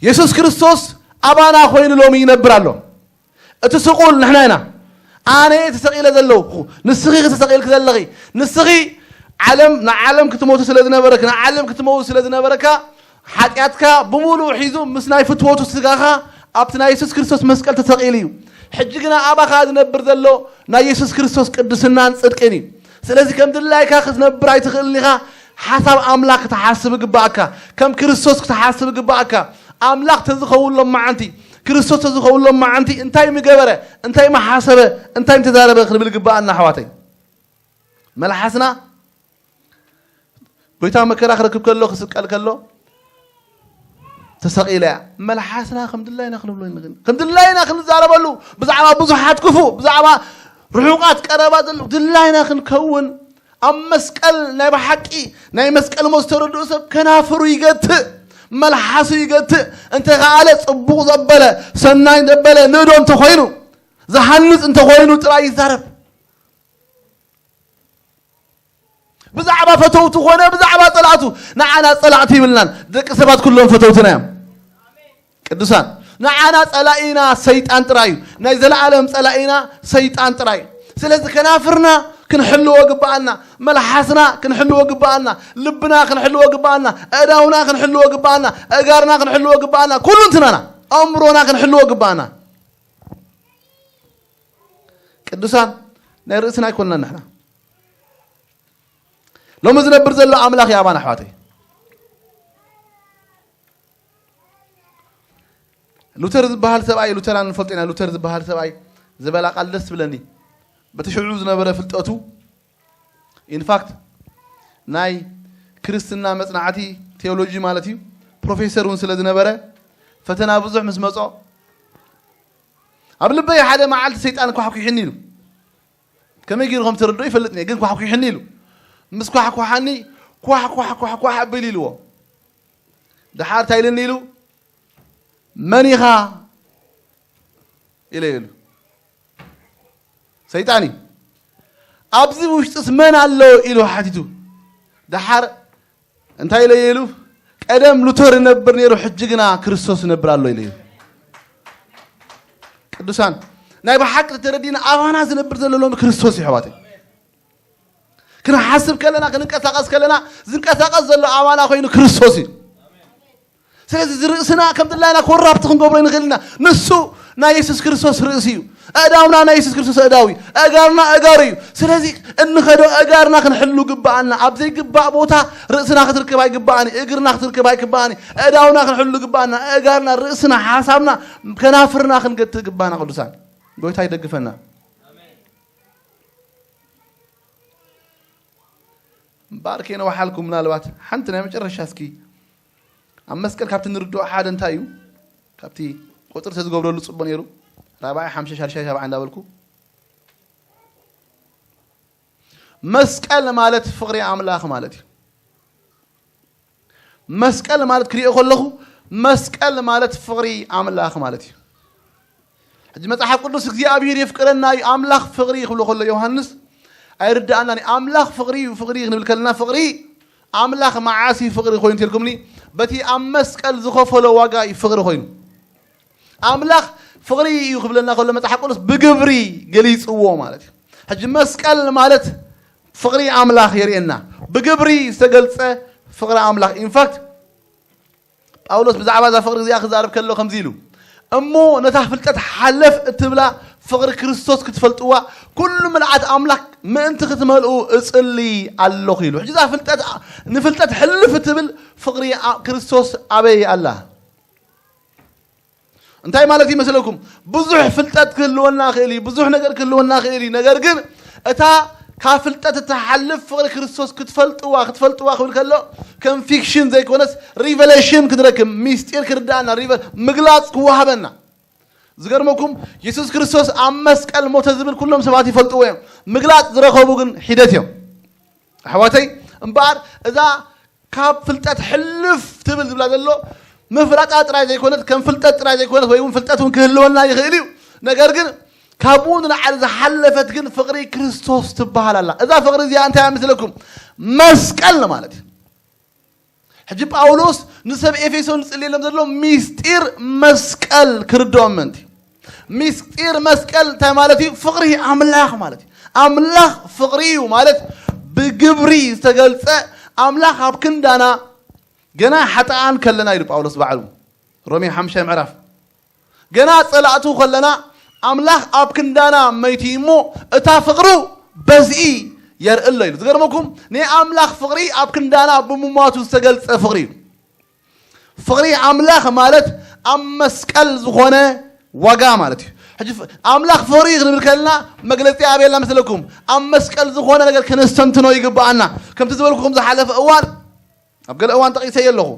የሱስ ክርስቶስ ኣባና ኮይኑ ሎሚ ይነብር ኣሎ። እቲ ስቑል ንሕና ኢና። ኣነ እየ ተሰቒለ ዘለኹ፣ ንስኺ ተሰቒልኪ ዘለኺ። ንስኺ ዓለም፣ ንዓለም ክትሞቱ ስለ ዝነበረኪ፣ ንዓለም ክትመውት ስለ ዝነበረካ፣ ሓጢኣትካ ብምሉኡ ሒዙ ምስ ናይ ፍትወቱ ስጋኻ ኣብቲ ናይ የሱስ ክርስቶስ መስቀል ተሰቒሉ እዩ። ሕጂ ግና ኣባኻ ዝነብር ዘሎ ናይ የሱስ ክርስቶስ ቅድስናን ጽድቅን እዩ። ስለዚ ከም ድላይካ ክትነብር ኣይትኽእልን ኢኻ። ሓሳብ ኣምላኽ ክትሓስብ ይግባኣካ። ከም ክርስቶስ ክትሓስብ ይግባኣካ። ኣምላኽ ተዝኸውን ሎማዓንቲ፣ ክርስቶስ ተዝኸውን ሎማዓንቲ እንታይ ምገበረ፣ እንታይ ምሓሰበ፣ እንታይ ምተዛረበ ክንብል ይግባኣና ኣሕዋተይ። መልሓስና ጎይታ መከራ ክረክብ ከሎ፣ ክስቀል ከሎ ተሰቒላ እያ። መልሓስና ከም ድላይና ክንብሎ ንኽእል። ከም ድላይና ክንዛረበሉ፣ ብዛዕባ ብዙሓት ክፉእ፣ ብዛዕባ ርሑቓት ቀረባ ዘሎ ድላይና ክንከውን፣ ኣብ መስቀል ናይ ብሓቂ ናይ መስቀል ሞት ዝተረድኦ ሰብ ከናፍሩ ይገትእ፣ መልሓሱ ይገትእ። እንተኸኣለ ጽቡቕ ዘበለ፣ ሰናይ ዘበለ ንእዶ እንተኾይኑ፣ ዝሃንጽ እንተኾይኑ ጥራይ ይዛረብ። ብዛዕባ ፈተውቱ ኮነ ብዛዕባ ጸላእቱ፣ ንዓና ጸላእቲ ይብልናን፣ ደቂ ሰባት ኩሎም ፈተውትና እዮም። ቅዱሳን፣ ንዓና ጸላኢና ሰይጣን ጥራይ እዩ። ናይ ዘለኣለም ጸላኢና ሰይጣን ጥራይ እዩ። ስለዚ ከናፍርና ክንሕልዎ ግብኣና፣ መልሓስና ክንሕልዎ ግብኣና፣ ልብና ክንሕልዎ ግብኣና፣ ኣእዳውና ክንሕልዎ ግብኣና፣ ኣእጋርና ክንሕልዎ ግብኣና፣ ኩሉ እንትናና ኣእምሮና ክንሕልዎ ግብኣና። ቅዱሳን፣ ናይ ርእስና ኣይኮንና ንሕና። ሎሚ ዝነብር ዘሎ ኣምላኽ እዩ ኣባና ኣሕዋተይ። ሉተር ዝበሃል ሰብኣይ፣ ሉተራን ንፈልጦ ኢና። ሉተር ዝበሃል ሰብኣይ ዝበላ ቃል ደስ ትብለኒ። በቲ ሽዑ ዝነበረ ፍልጠቱ፣ ኢንፋክት ናይ ክርስትና መጽናዕቲ ቴዎሎጂ ማለት እዩ፣ ፕሮፌሰር እውን ስለ ዝነበረ፣ ፈተና ብዙሕ ምስ መጾ፣ ኣብ ልበይ ሓደ መዓልቲ ሰይጣን ኳሕኲሕኒ ኢሉ። ከመይ ገይሩ ከም ተረድኦ ይፈልጥን እየ፣ ግን ኳሕኲሕኒ ኢሉ። ምስ ኳሕኳሓኒ፣ ኳሕ ኳሕ ኳሕ ኳሕ ኣቢሉ ኢልዎ። ደሓር እንታይ ኢልኒ ኢሉ፣ "መን ኢኻ?" ኢለ ኢሉ። ሰይጣን እዩ። "ኣብዚ ውሽጥስ መን ኣሎ?" ኢሉ ሓቲቱ። ደሓር እንታይ ኢለ ኢሉ፣ "ቀደም ሉተር ይነብር ነይሩ፣ ሕጂ ግና ክርስቶስ ይነብር ኣሎ" ኢለ ኢሉ። ቅዱሳን፣ ናይ ብሓቂ ተረዲና፣ ኣባና ዝነብር ዘሎ ሎሚ ክርስቶስ እዩ ኣሕዋተይ። ክንሓስብ ከለና፣ ክንንቀሳቐስ ከለና፣ ዝንቀሳቐስ ዘሎ ኣባና ኮይኑ ክርስቶስ እዩ። ስለዚ እዚ ርእስና ከም ድላይና ኮራፕት ክንገብሮ ንኽእል ኢና። ንሱ ናይ የሱስ ክርስቶስ ርእሲ እዩ። ኣእዳውና ናይ የሱስ ክርስቶስ ኣእዳው እዩ። ኣእጋርና ኣእጋሩ እዩ። ስለዚ እንኸዶ ኣእጋርና ክንሕሉ ግብኣና። ኣብ ዘይግባእ ቦታ ርእስና ክትርከብ ኣይግብኣን እዩ። እግርና ክትርከብ ኣይግብኣን እዩ። ኣእዳውና ክንሕሉ ግብኣና። ኣእጋርና፣ ርእስና፣ ሓሳብና፣ ከናፍርና ክንገትእ ግብኣና ቅዱሳን። ጎይታ ይደግፈና። እምበኣር ከይነውሓልኩም ምናልባት ሓንቲ ናይ መጨረሻ እስኪ ኣብ መስቀል ካብቲ ንርድኦ ሓደ እንታይ እዩ? ካብቲ ቁፅሪ ተዝገብረሉ ፅቡቅ ነይሩ። ራብዓይ፣ ሓምሻይ፣ ሻድሻይ፣ ሻብዓይ እንዳበልኩ። መስቀል ማለት ፍቅሪ ኣምላኽ ማለት እዩ። መስቀል ማለት ክሪኦ ከለኹ መስቀል ማለት ፍቅሪ ኣምላኽ ማለት እዩ። ሕጂ መጽሓፍ ቅዱስ እግዚኣብሔር የፍቅረና እዩ፣ ኣምላኽ ፍቅሪ እዩ ክብሎ ከሎ ዮሃንስ ኣይርድኣናን እዩ። ኣምላኽ ፍቅሪ እዩ፣ ፍቅሪ ክንብል ከለና ፍቅሪ ኣምላኽ መዓስ እዩ ፍቅሪ ኮይኑ ተልኩምኒ? በቲ ኣብ መስቀል ዝኸፈሎ ዋጋ እዩ ፍቅሪ ኮይኑ። ኣምላኽ ፍቅሪ እዩ ክብለና ከሎ መጽሓፍ ቅዱስ ብግብሪ ገሊጽዎ ማለት እዩ። ሕጂ መስቀል ማለት ፍቅሪ ኣምላኽ የርእየና፣ ብግብሪ ዝተገልጸ ፍቅሪ ኣምላኽ። ኢንፋክት ጳውሎስ ብዛዕባ እዛ ፍቕሪ እዚኣ ክዛረብ ከሎ ከምዚ ኢሉ፣ "እሞ ነታ ፍልጠት ሓለፍ እትብላ ፍቕሪ ክርስቶስ ክትፈልጥዋ ኩሉ ምልኣት ኣምላኽ ምእንቲ ክትመልኡ እጽሊ ኣለኹ" ኢሉ። ሕጂ እዛ ፍልጠት፣ ንፍልጠት ሕልፍ እትብል ፍቕሪ ኣ-፣ ክርስቶስ ኣበይ ኣላ? እንታይ ማለት ይመስለኩም? ብዙሕ ፍልጠት ክህልወና ክእል እዩ፣ ብዙሕ ነገር ክህልወና ክእል እዩ። ነገር ግን እታ ካብ ፍልጠት እትሓልፍ ፍቕሪ ክርስቶስ ክትፈልጥዋ፣ ክትፈልጥዋ ክብል ከሎ ከም ፊክሽን ዘይኮነስ ሪቨሌሽን ክንረክብ፣ ሚስጢር ክርዳእና፣ ሪቨ-፣ ምግላጽ ክወሃበና። ዝገርመኩም የሱስ ክርስቶስ ኣብ መስቀል ሞተ ዝብል ኩሎም ሰባት ይፈልጥዎ እዮም። ምግላጽ ዝረኸቡ ግን ሒደት እዮም። ኣሕዋተይ፣ እምበኣር እዛ ካብ ፍልጠት ሕልፍ ትብል ዝብላ ዘሎ ምፍላጣ ጥራይ ዘይኮነት፣ ከም ፍልጠት ጥራይ ዘይኮነት፣ ወይ እውን ፍልጠት እውን ክህልወና ይኽእል እዩ። ነገር ግን ካብኡ ንላዕሊ ዝሓለፈት ግን ፍቕሪ ክርስቶስ ትበሃል ኣላ። እዛ ፍቕሪ እዚኣ እንታይ እያ መስለኩም? መስቀል ማለት እዩ። ሕጂ ጳውሎስ ንሰብ ኤፌሶን ዝጽልየሎም ዘሎ ሚስጢር መስቀል ክርድኦም ምእንቲ። ሚስጢር መስቀል እንታይ ማለት እዩ? ፍቕሪ ኣምላኽ ማለት እዩ። ኣምላኽ ፍቕሪ እዩ ማለት ብግብሪ ዝተገልጸ፣ ኣምላኽ ኣብ ክንዳና ገና ሓጥኣን ከለና ኢሉ ጳውሎስ ባዕሉ፣ ሮሜ ሓምሻይ ምዕራፍ። ገና ጸላእቱ ከለና ኣምላኽ ኣብ ክንዳና መይቱ እሞ እታ ፍቕሩ በዝኢ የርእሎ ኢሉ። ዝገርመኩም፣ ናይ ኣምላኽ ፍቕሪ ኣብ ክንዳና ብምሟቱ ዝተገልጸ ፍቕሪ እዩ። ፍቕሪ ኣምላኽ ማለት ኣብ መስቀል ዝኾነ ዋጋ ማለት እዩ። ሕጂ ፍ-፣ ኣምላኽ ፍቕሪ ክንብል ከለና መግለጺ ኣበየልና መስለኩም? ኣብ መስቀል ዝኾነ ነገር ከነስተንትኖ ይግብኣና። ከምቲ ዝበልኩኹም ዝሓለፈ እዋን፣ ኣብ ገለ እዋን ጠቒሰዮ ኣለኹ።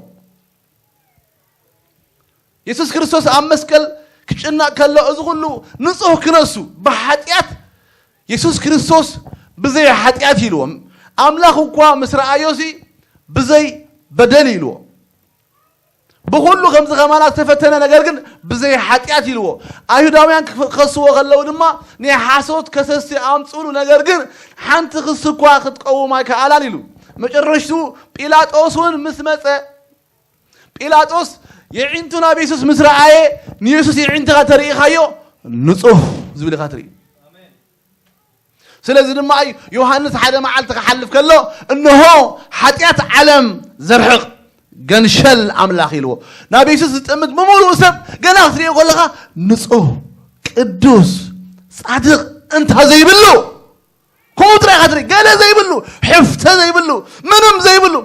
የሱስ ክርስቶስ ኣብ መስቀል ክጭነቕ ከሎ፣ እዚ ኩሉ ንጹህ ክነሱ ብሓጢኣት፣ የሱስ ክርስቶስ ብዘይ ሓጢኣት ኢልዎም። ኣምላኽ እኳ ምስ ረኣዮሲ ብዘይ በደል ኢልዎ። ብኹሉ ከምዚ ከማና ዝተፈተነ፣ ነገር ግን ብዘይ ሓጢኣት ኢልዎ። ኣይሁዳውያን ክኸስዎ ከለዉ ድማ ናይ ሓሶት ከሰስቲ ኣምፅሉ፣ ነገር ግን ሓንቲ ክሲ እኳ ክትቀውም ኣይከኣላን ኢሉ። መጨረሽቱ ጲላጦስ እውን ምስ መፀ፣ ጲላጦስ የዒንቱ ናብ የሱስ ምስ ረኣየ፣ ንየሱስ የዒንትኻ ተርኢኻዮ ንፁህ ዝብል ኢኻ ትርኢ። ስለዚ ድማ እዩ ዮሃንስ ሓደ መዓልቲ ክሓልፍ ከሎ፣ እንሆ ሓጢኣት ዓለም ዘርሕቕ ገንሸል ኣምላኽ ኢልዎ። ናብ የሱስ ዝጥምት ብምሉኡ ሰብ ገና ክትሪኦ ከለኻ ንጹህ፣ ቅዱስ፣ ጻድቕ እንታ ዘይብሉ፣ ከምኡ ጥራይ ኢኻ ትርኢ። ገለ ዘይብሉ፣ ሕፍተ ዘይብሉ፣ ምንም ዘይብሉ።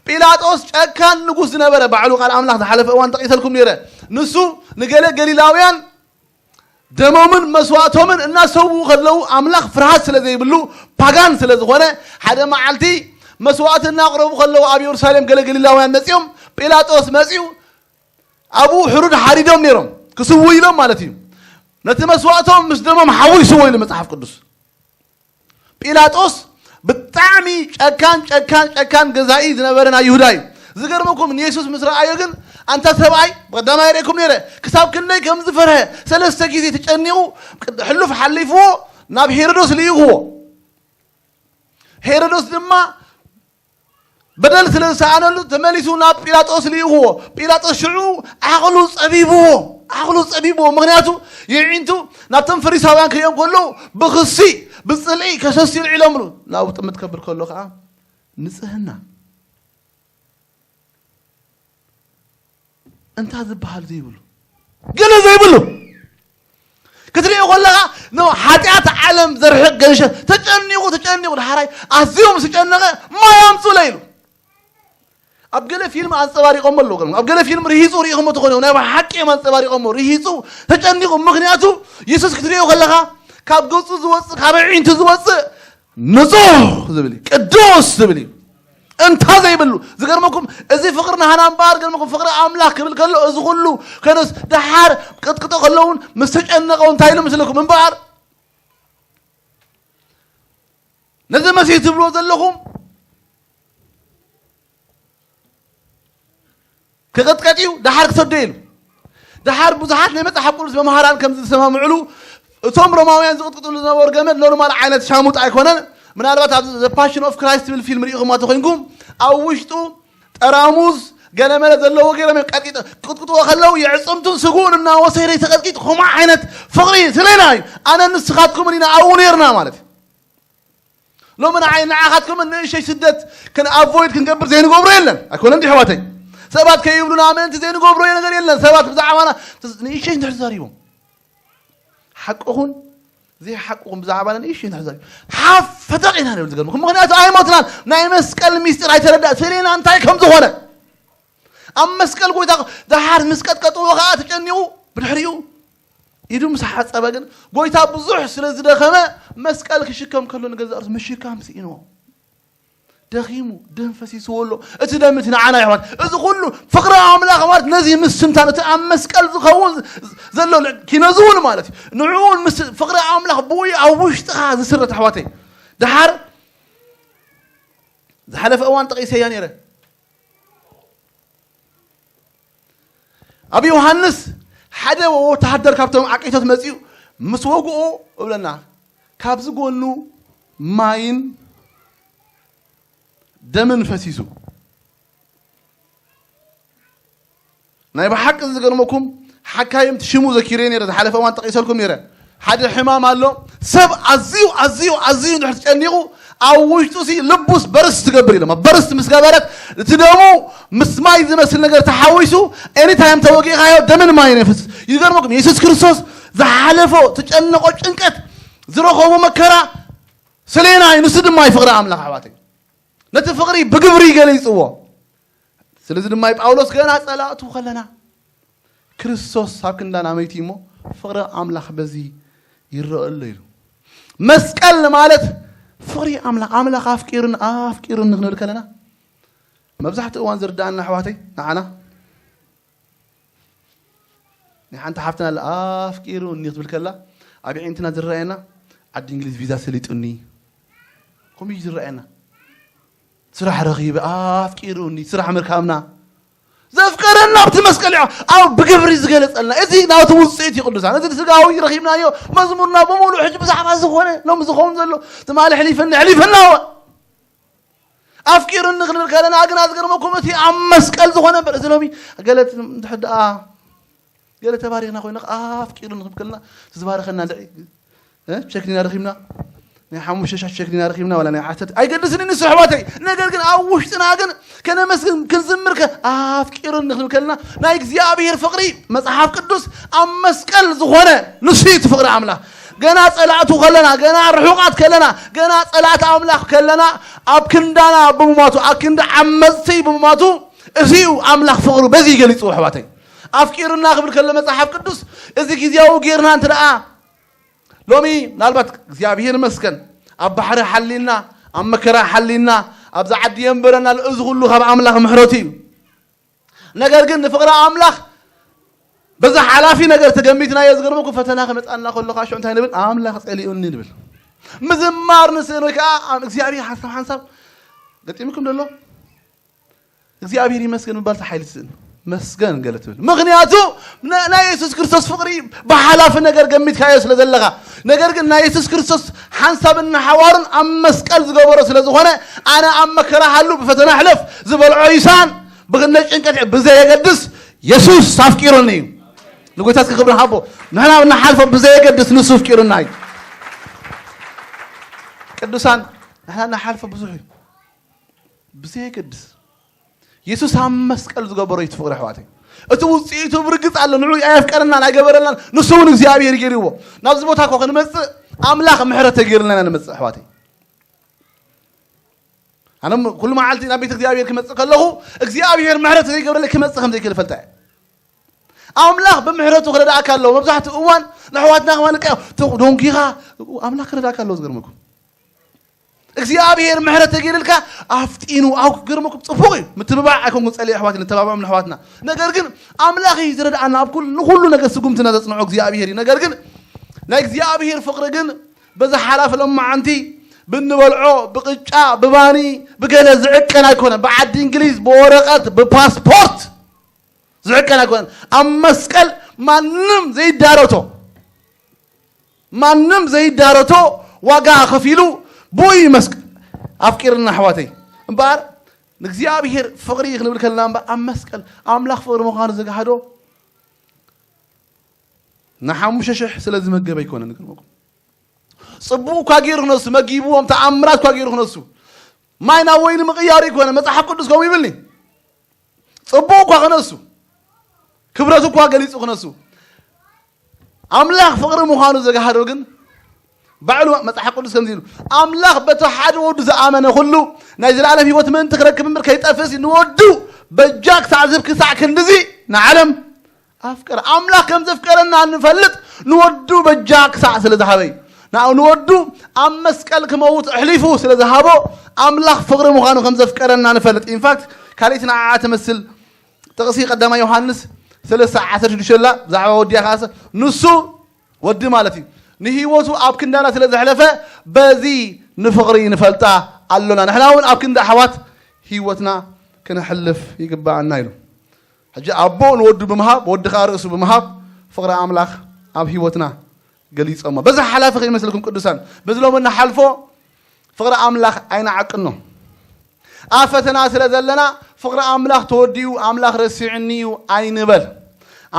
ጲላጦስ ጨካን ንጉስ ዝነበረ፣ ባዕሉ ቃል ኣምላኽ ዝሓለፈ እዋን ጠቒሰልኩም ነይረ። ንሱ ንገለ ገሊላውያን ደሞምን መስዋእቶምን እናሰውኡ ከለዉ ኣምላኽ ፍርሃት ስለ ዘይብሉ፣ ፓጋን ስለ ዝኾነ፣ ሓደ መዓልቲ መስዋእቲ እናቕረቡ ከለዉ ኣብ የሩሳሌም ገለ ገሊላውያን መጺኦም፣ ጲላጦስ መጺኡ ኣብኡ ሕሩድ ሓሪዶም ነይሮም፣ ክስውኡ ኢሎም ማለት እዩ። ነቲ መስዋእቶም ምስ ደሞም ሓዊስዎ ኢሉ መጽሓፍ ቅዱስ። ጲላጦስ ብጣዕሚ ጨካን፣ ጨካን፣ ጨካን ገዛኢ ዝነበረ ናይ ይሁዳ እዩ። ዝገርመኩም ንየሱስ ምስ ረኣዮ ግን፣ ኣንታ ሰብኣይ፣ ብቐዳማይ ርእየኩም ነይረ፣ ክሳብ ክንደይ ከም ዝፈርሀ፣ ሰለስተ ግዜ ተጨኒቑ፣ ሕሉፍ ሓሊፍዎ ናብ ሄሮዶስ ልኢኽዎ። ሄሮዶስ ድማ በደል ስለ ዝሰኣነሉ ተመሊሱ ናብ ጲላጦስ ልኢኽዎ። ጲላጦስ ሽዑ ዓቕሉ ጸቢብዎ፣ ዓቕሉ ጸቢብዎ። ምኽንያቱ የዒንቱ ናብቶም ፈሪሳውያን ክርእዮም ከለዉ ብኽሲ፣ ብጽልኢ ከሰስዩ ልዒሎምሉ። ናብኡ ጥምት ከብል ከሎ ኸዓ ንጽህና እንታ ዝበሃል ዘይብሉ፣ ገለ ዘይብሉ ክትሪኦ ከለኻ፣ ኖ፣ ሓጢኣት ዓለም ዘርሕቕ ገንሸል። ተጨኒቑ፣ ተጨኒቑ፣ ዳሕራይ ኣዝዮም ዝተጨነቐ ማይ ኣምጹለ ኢሉ። ኣብ ገለ ፊልም ኣንጸባሪቖሞ ኣለዉ። ኣብ ገለ ፊልም ርሂጹ ርኢኹሞ ተኾነ፣ ናይ ብሓቂ እዮም ኣንጸባሪቖሞ። ርሂጹ፣ ተጨኒቑ። ምኽንያቱ የሱስ ክትሪኦ ከለኻ፣ ካብ ገጹ ዝወጽእ፣ ካብ ኣዒንቱ ዝወጽእ ንጹህ ዝብል እዩ፣ ቅዱስ ዝብል እዩ። እንታ ዘይብሉ። ዝገርመኩም፣ እዚ ፍቕሪ ናህና እምበኣር፣ ገርመኩም፣ ፍቕሪ ኣምላኽ ክብል ከሎ፣ እዚ ኩሉ ከነስ ደሓር ቅጥቅጦ ከለውን ምስ ተጨነቐው እንታይ ኢሉ ምስለኩም እምበኣር? ነዚ መሲህ ትብልዎ ዘለኹም ክቕጥቀጥ እዩ፣ ደሓር ክሰዶ ኢሉ። ደሓር ብዙሓት ናይ መጽሓፍ ቅዱስ መምሃራን ከም ዝሰማምዕሉ፣ እቶም ሮማውያን ዝቕጥቅጥሉ ዝነበሩ ገመድ ኖርማል ዓይነት ሻሙጥ ኣይኮነን። ምናልባት ኣብ The Passion of Christ ትብል ፊልም ርኢኹማ ተኾይንኩም፣ ኣብ ውሽጡ ጠራሙዝ ገለመለ ዘለዎ ገይሮም እዮም ቀጥቂጦ-፣ ክቕጥቅጥዎ ከለዉ የዕጽምቱን ስግኡን እናወሰደ ተቐጥቂጡ። ከምኡ ዓይነት ፍቕሪ ስለና እዩ። ኣነ ንስኻትኩምን ኢና ኣብኡ ነይርና ማለት እዩ። ሎሚ ንዓይ ንዓኻትኩም ንእሽተይ ስደት ክን ኣቮይድ ክንገብር ዘይንገብሮ የለን። ኣይኮነን ድዩ ኣሕዋተይ? ሰባት ከይብሉና ምእንቲ ዘይንገብሮ ነገር የለን። ሰባት ብዛዕባና ንእሽተይ እንድሕር ተዛሪቦም፣ ሓቅኹን ዘይሓቅኹን ብዛዕባና ንእሽተይ እንድሕር ተዛሪቦም፣ ሓፍ ፈጠጥ ኢና ንብል። ዝገርመኩም፣ ምኽንያቱ ኣይሞትናን። ናይ መስቀል ሚስጢር ኣይተረዳእ፣ ስሌና እንታይ ከም ዝኾነ። ኣብ መስቀል ጎይታ ደሓር ምስ ቀጥቀጥዎ ኸዓ ተጨኒቑ፣ ብድሕሪኡ ኢዱ ምስ ሓጸበ ግን፣ ጎይታ ብዙሕ ስለ ዝደኸመ፣ መስቀል ክሽከም ከሎ ንገዛእ ርእሱ ምሽካም ስኢንዎ። ደኺሙ፣ ደም ፈሲስዎ ኣሎ። እቲ ደም እቲ ንዓና ይሕዋት። እዚ ኩሉ ፍቕሪ ኣምላኽ ማለት ነዚ ምስንታን፣ እቲ ኣብ መስቀል ዝኸውን ዘሎ ኪነዚ እውን ማለት እዩ። ንዕኡ እውን ምስ ፍቕሪ ኣምላኽ ብኡ ኣብ ውሽጥኻ ዝስረት ኣሕዋተይ። ደሓር ዝሓለፈ እዋን ጠቒሰያ ነይረ። ኣብ ዮሃንስ ሓደ ወተሃደር ካብቶም ዓቂቶት መጺኡ ምስ ወግኦ እብለና፣ ካብዚ ጎኑ ማይን ደምን ፈሲሱ። ናይ ብሓቂ ዝገርመኩም፣ ሓካይም ሽሙ ዘኪረ ነይረ፣ ዝሓለፈ እዋን ጠቒሰልኩም ነይረ። ሓደ ሕማም ኣሎ፣ ሰብ ኣዝዩ፣ ኣዝዩ፣ ኣዝዩ እንድሕር ተጨኒቑ፣ ኣብ ውሽጡ ሲ ልቡስ በርስ ትገብር ኢሎም። በርስ ምስ ገበረት፣ እቲ ደሙ ምስ ማይ ዝመስል ነገር ተሓዊሱ፣ ኤኒታይም ተወጊእኻዮ፣ ደምን ማይን የፍስስ። ይገርመኩም፣ የሱስ ክርስቶስ ዝሓለፎ ተጨነቆ ጭንቀት፣ ዝረኸቦ መከራ፣ ስሌና እዩ። ንሱ ድማ እዩ ፍቕሪ ኣምላኽ፣ ኣሕዋተይ። ነቲ ፍቕሪ ብግብሪ ገሊጽዎ። ስለዚ ድማ እዩ ጳውሎስ ገና ጸላእቱ ከለና፣ ክርስቶስ ኣብ ክንዳና መይቱ እሞ፣ ፍቕሪ ኣምላኽ በዚ ይረአ ኣሎ ኢሉ። መስቀል ማለት ፍቕሪ ኣምላኽ፣ ኣምላኽ ኣፍቂሩን ኣፍቂሩን ክንብል ከለና፣ መብዛሕትኡ እዋን ዝርድኣና ኣሕዋተይ፣ ንዓና፣ ናይ ሓንቲ ሓፍትና ኣላ፣ ኣፍቂሩኒ ክትብል ከላ፣ ኣብ ኣዒንትና ዝረኣየና፣ ዓዲ እንግሊዝ ቪዛ ሰሊጡኒ። ከምኡ እዩ ዝረኣየና። ስራሕ ረኺበ፣ ኣፍቂሩኒ፣ ስራሕ ምርካብና። ዘፍቀረና ኣብቲ መስቀል እዩ ኣብ ብግብሪ ዝገለጸልና። እዚ ናቱ ውፅኢት እዩ ቅዱሳን። እዚ ስጋዊ ረኺብናዮ መዝሙርና ብምሉእ ሕጂ ብዛዕባ ዝኾነ ሎም ዝኸውን ዘሎ ትማሊ ሕሊፈኒ ሕሊፈና ኣፍቂሩኒ ክንብል ከለና ግን ኣዝገርመኩም እቲ ኣብ መስቀል ዝኾነ እምበር እዚ ሎሚ ገለ እንድሕር ደኣ ገለ ተባሪኽና ኮይና ኣፍቂሩኒ ክንብል ከለና ዝባረኸና ልዒ ቸክ ዲና ረኺብና ናይ ሓሙሽተ ሻሽ ቸክ ዲና ረኺብና ዋላ ናይ ዓሰርተ ኣይገድስን ንሱ ኣሕዋተይ። ነገር ግን ኣብ ውሽጥና ግን ከነመስግን ክንዝምር ከ ኣፍቂሩኒ ክንብል ከለና ናይ እግዚኣብሔር ፍቕሪ መጽሓፍ ቅዱስ ኣብ መስቀል ዝኾነ ንሱ እዩ እቲ ፍቕሪ ኣምላኽ። ገና ጸላእቱ ከለና፣ ገና ርሑቓት ከለና፣ ገና ጸላእቲ ኣምላኽ ከለና ኣብ ክንዳና ብምማቱ ኣብ ክንዲ ዓመጽቲ ብምማቱ እዚ እዩ ኣምላኽ ፍቕሩ በዚ ገሊጹ ኣሕዋተይ። ኣፍቂሩና ክብል ከሎ መጽሓፍ ቅዱስ እዚ ግዜያዊ ጌርና እንተ ደኣ ሎሚ ምናልባት እግዚኣብሔር ይመስገን ኣብ ባሕሪ ሓሊና ኣብ መከራ ሓሊና ኣብዚ ዓዲ የንበረና እዚ ኩሉ ካብ ኣምላኽ ምሕረቱ እዩ። ነገር ግን ንፍቕሪ ኣምላኽ በዛ ሓላፊ ነገር ተገሚትናዮ ዝገርመኩም ፈተና ክመፃና ከሎ ከዓ ሽዑ እንታይ ንብል ኣምላኽ ፀሊኡኒ ንብል። ምዝማር ንስእን ወይ ከዓ እግዚኣብሔር ሓሳብ ሓንሳብ ገጢምኩም ደሎ እግዚኣብሔር ይመስገን ምባል ሓይሊ ትስእን መስገን ገለ ትብል ምክንያቱ ናይ የሱስ ክርስቶስ ፍቕሪ ብሓላፊ ነገር ገሚትካዮ ስለ ዘለኻ ነገር ግን ናይ የሱስ ክርስቶስ ሓንሳብን ሓዋሩን ኣብ መስቀል ዝገበሮ ስለ ዝኾነ ኣነ ኣብ መከራ ሃሉ ብፈተና ሕለፍ ዝበልዖ ይሳን ብክነ ጭንቀት ብዘየገድስ የሱስ ኣፍቂሩኒ እዩ። ንጎይታ እስኪ ክብሪ ሃቦ። ንሕና እናሓልፎ ብዘየገድስ ንሱ ኣፍቂሩና እዩ። ቅዱሳን ንሕና እናሓልፎ ብዙሕ እዩ። ብዘየገድስ የሱስ ኣብ መስቀል ዝገበሮ እዩ ፍቕሪ ኣሕዋተይ። እቲ ውፅኢቱ ብርግፅ ኣሎ። ንዑ ኣየፍቀረናን ኣይገበረልናን ንሱ እውን እግዚኣብሔር ገይርዎ። ናብዚ ቦታ እኮ ክንመፅእ ኣምላኽ ምሕረት ተገይርልና ኢና ንመፅእ ኣሕዋተይ። ኣነ ኩሉ መዓልቲ ናብ ቤት እግዚኣብሔር ክመፅእ ከለኹ እግዚኣብሔር ምሕረት ዘይገብረለይ ክመፅእ ከም ዘይክእል ፈልጠ ኣምላኽ ብምሕረቱ ክረዳእካ ኣለዎ። መብዛሕትኡ እዋን ንኣሕዋትና ከማን ቃ ዶንኪኻ ኣምላኽ ክረዳእካ ኣለዎ። ዝገርመኩም እግዚኣብሔር ምሕረት ተገይርልካ ኣፍጢኑ ኣብ ክገርመኩም ፅቡቕ እዩ። ምትብባዕ ኣይኮንኩ ፀሊ ኣሕዋት ንተባብዖም ንኣሕዋትና ነገር ግን ኣምላኽ እዩ ዝረድኣና ኣብ ኩሉ ንኩሉ ነገር ስጉምትና ዘፅንዖ እግዚኣብሔር እዩ። ነገር ግን ናይ እግዚኣብሔር ፍቕሪ ግን በዛ ሓላፍ ሎማዓንቲ ብንበልዖ ብቅጫ ብባኒ ብገለ ዝዕቀን ኣይኮነ። ብዓዲ እንግሊዝ ብወረቐት ብፓስፖርት ዝዕቀን ኣይኮነን። ኣብ መስቀል ማንም ዘይዳረቶ ማንም ዘይዳረቶ ዋጋ ከፊሉ ብኡ መስቀል ኣፍቂርና ኣሕዋተይ። እምበኣር ንእግዚኣብሔር ፍቕሪ ክንብል ከለና እምበኣር ኣብ መስቀል ኣምላኽ ፍቕሪ ምዃኑ ዘግሃዶ ንሓሙሽተ ሽሕ ስለ ዝመገበ ኣይኮነን። ንገርመኩም ጽቡቕ እኳ ገይሩ ክነሱ መጊብዎም ተኣምራት እኳ ገይሩ ክነሱ ማይ ናብ ወይኒ ምቕያሩ ኣይኮነ። መጽሓፍ ቅዱስ ከምኡ ይብልኒ። ጽቡቕ እኳ ክነሱ ክብረቱ እኳ ገሊጹ ክነሱ ኣምላኽ ፍቕሪ ምዃኑ ዘግሃዶ ግን ባዕሉ መጽሓፍ ቅዱስ ከምዚ ኢሉ ኣምላኽ በቲ ሓደ ወዱ ዝኣመነ ኩሉ ናይ ዘላለም ህይወት ምእንቲ ክረክብ እምበር ከይጠፍእሲ ንወዱ በጃ ክሳዕ ዝህብ ክሳዕ ክንድዚ ንዓለም ኣፍቀረ። ኣምላኽ ከም ዘፍቀረና እንፈልጥ ንወዱ በጃ ክሳዕ ስለ ዝሃበ እዩ። ንወዱ ኣብ መስቀል ክመውት ኣሕሊፉ ስለ ዝሃቦ ኣምላኽ ፍቕሪ ምዃኑ ከም ዘፍቀረና ንፈልጥ። ኢንፋክት ካልእቲ ንዓዓ ትመስል ጥቕሲ ቀዳማይ ዮሃንስ ሰለስተ ዓሰርተ ሽዱሽተ ላ ብዛዕባ ወዲ እያ ከዓሰ ንሱ ወዲ ማለት እዩ ንህይወቱ ኣብ ክንዳና ስለ ዘሕለፈ በዚ ንፍቕሪ ንፈልጣ ኣሎና። ንሕና እውን ኣብ ክንዲ ኣሕዋት ህይወትና ክነሕልፍ ይግባኣና ኢሉ። ሕጂ ኣቦ ንወዱ ብምሃብ ወዲ ከዓ ርእሱ ብምሃብ ፍቕሪ ኣምላኽ ኣብ ህይወትና ገሊጾሞ። በዚ ሓላፊ ከይመስልኩም ቅዱሳን በዚ ሎም እንሓልፎ ፍቕሪ ኣምላኽ ኣይንዓቅኖ። ኣብ ፈተና ስለ ዘለና ፍቕሪ ኣምላኽ ተወዲኡ ኣምላኽ ረሲዕኒ እዩ ኣይንበል።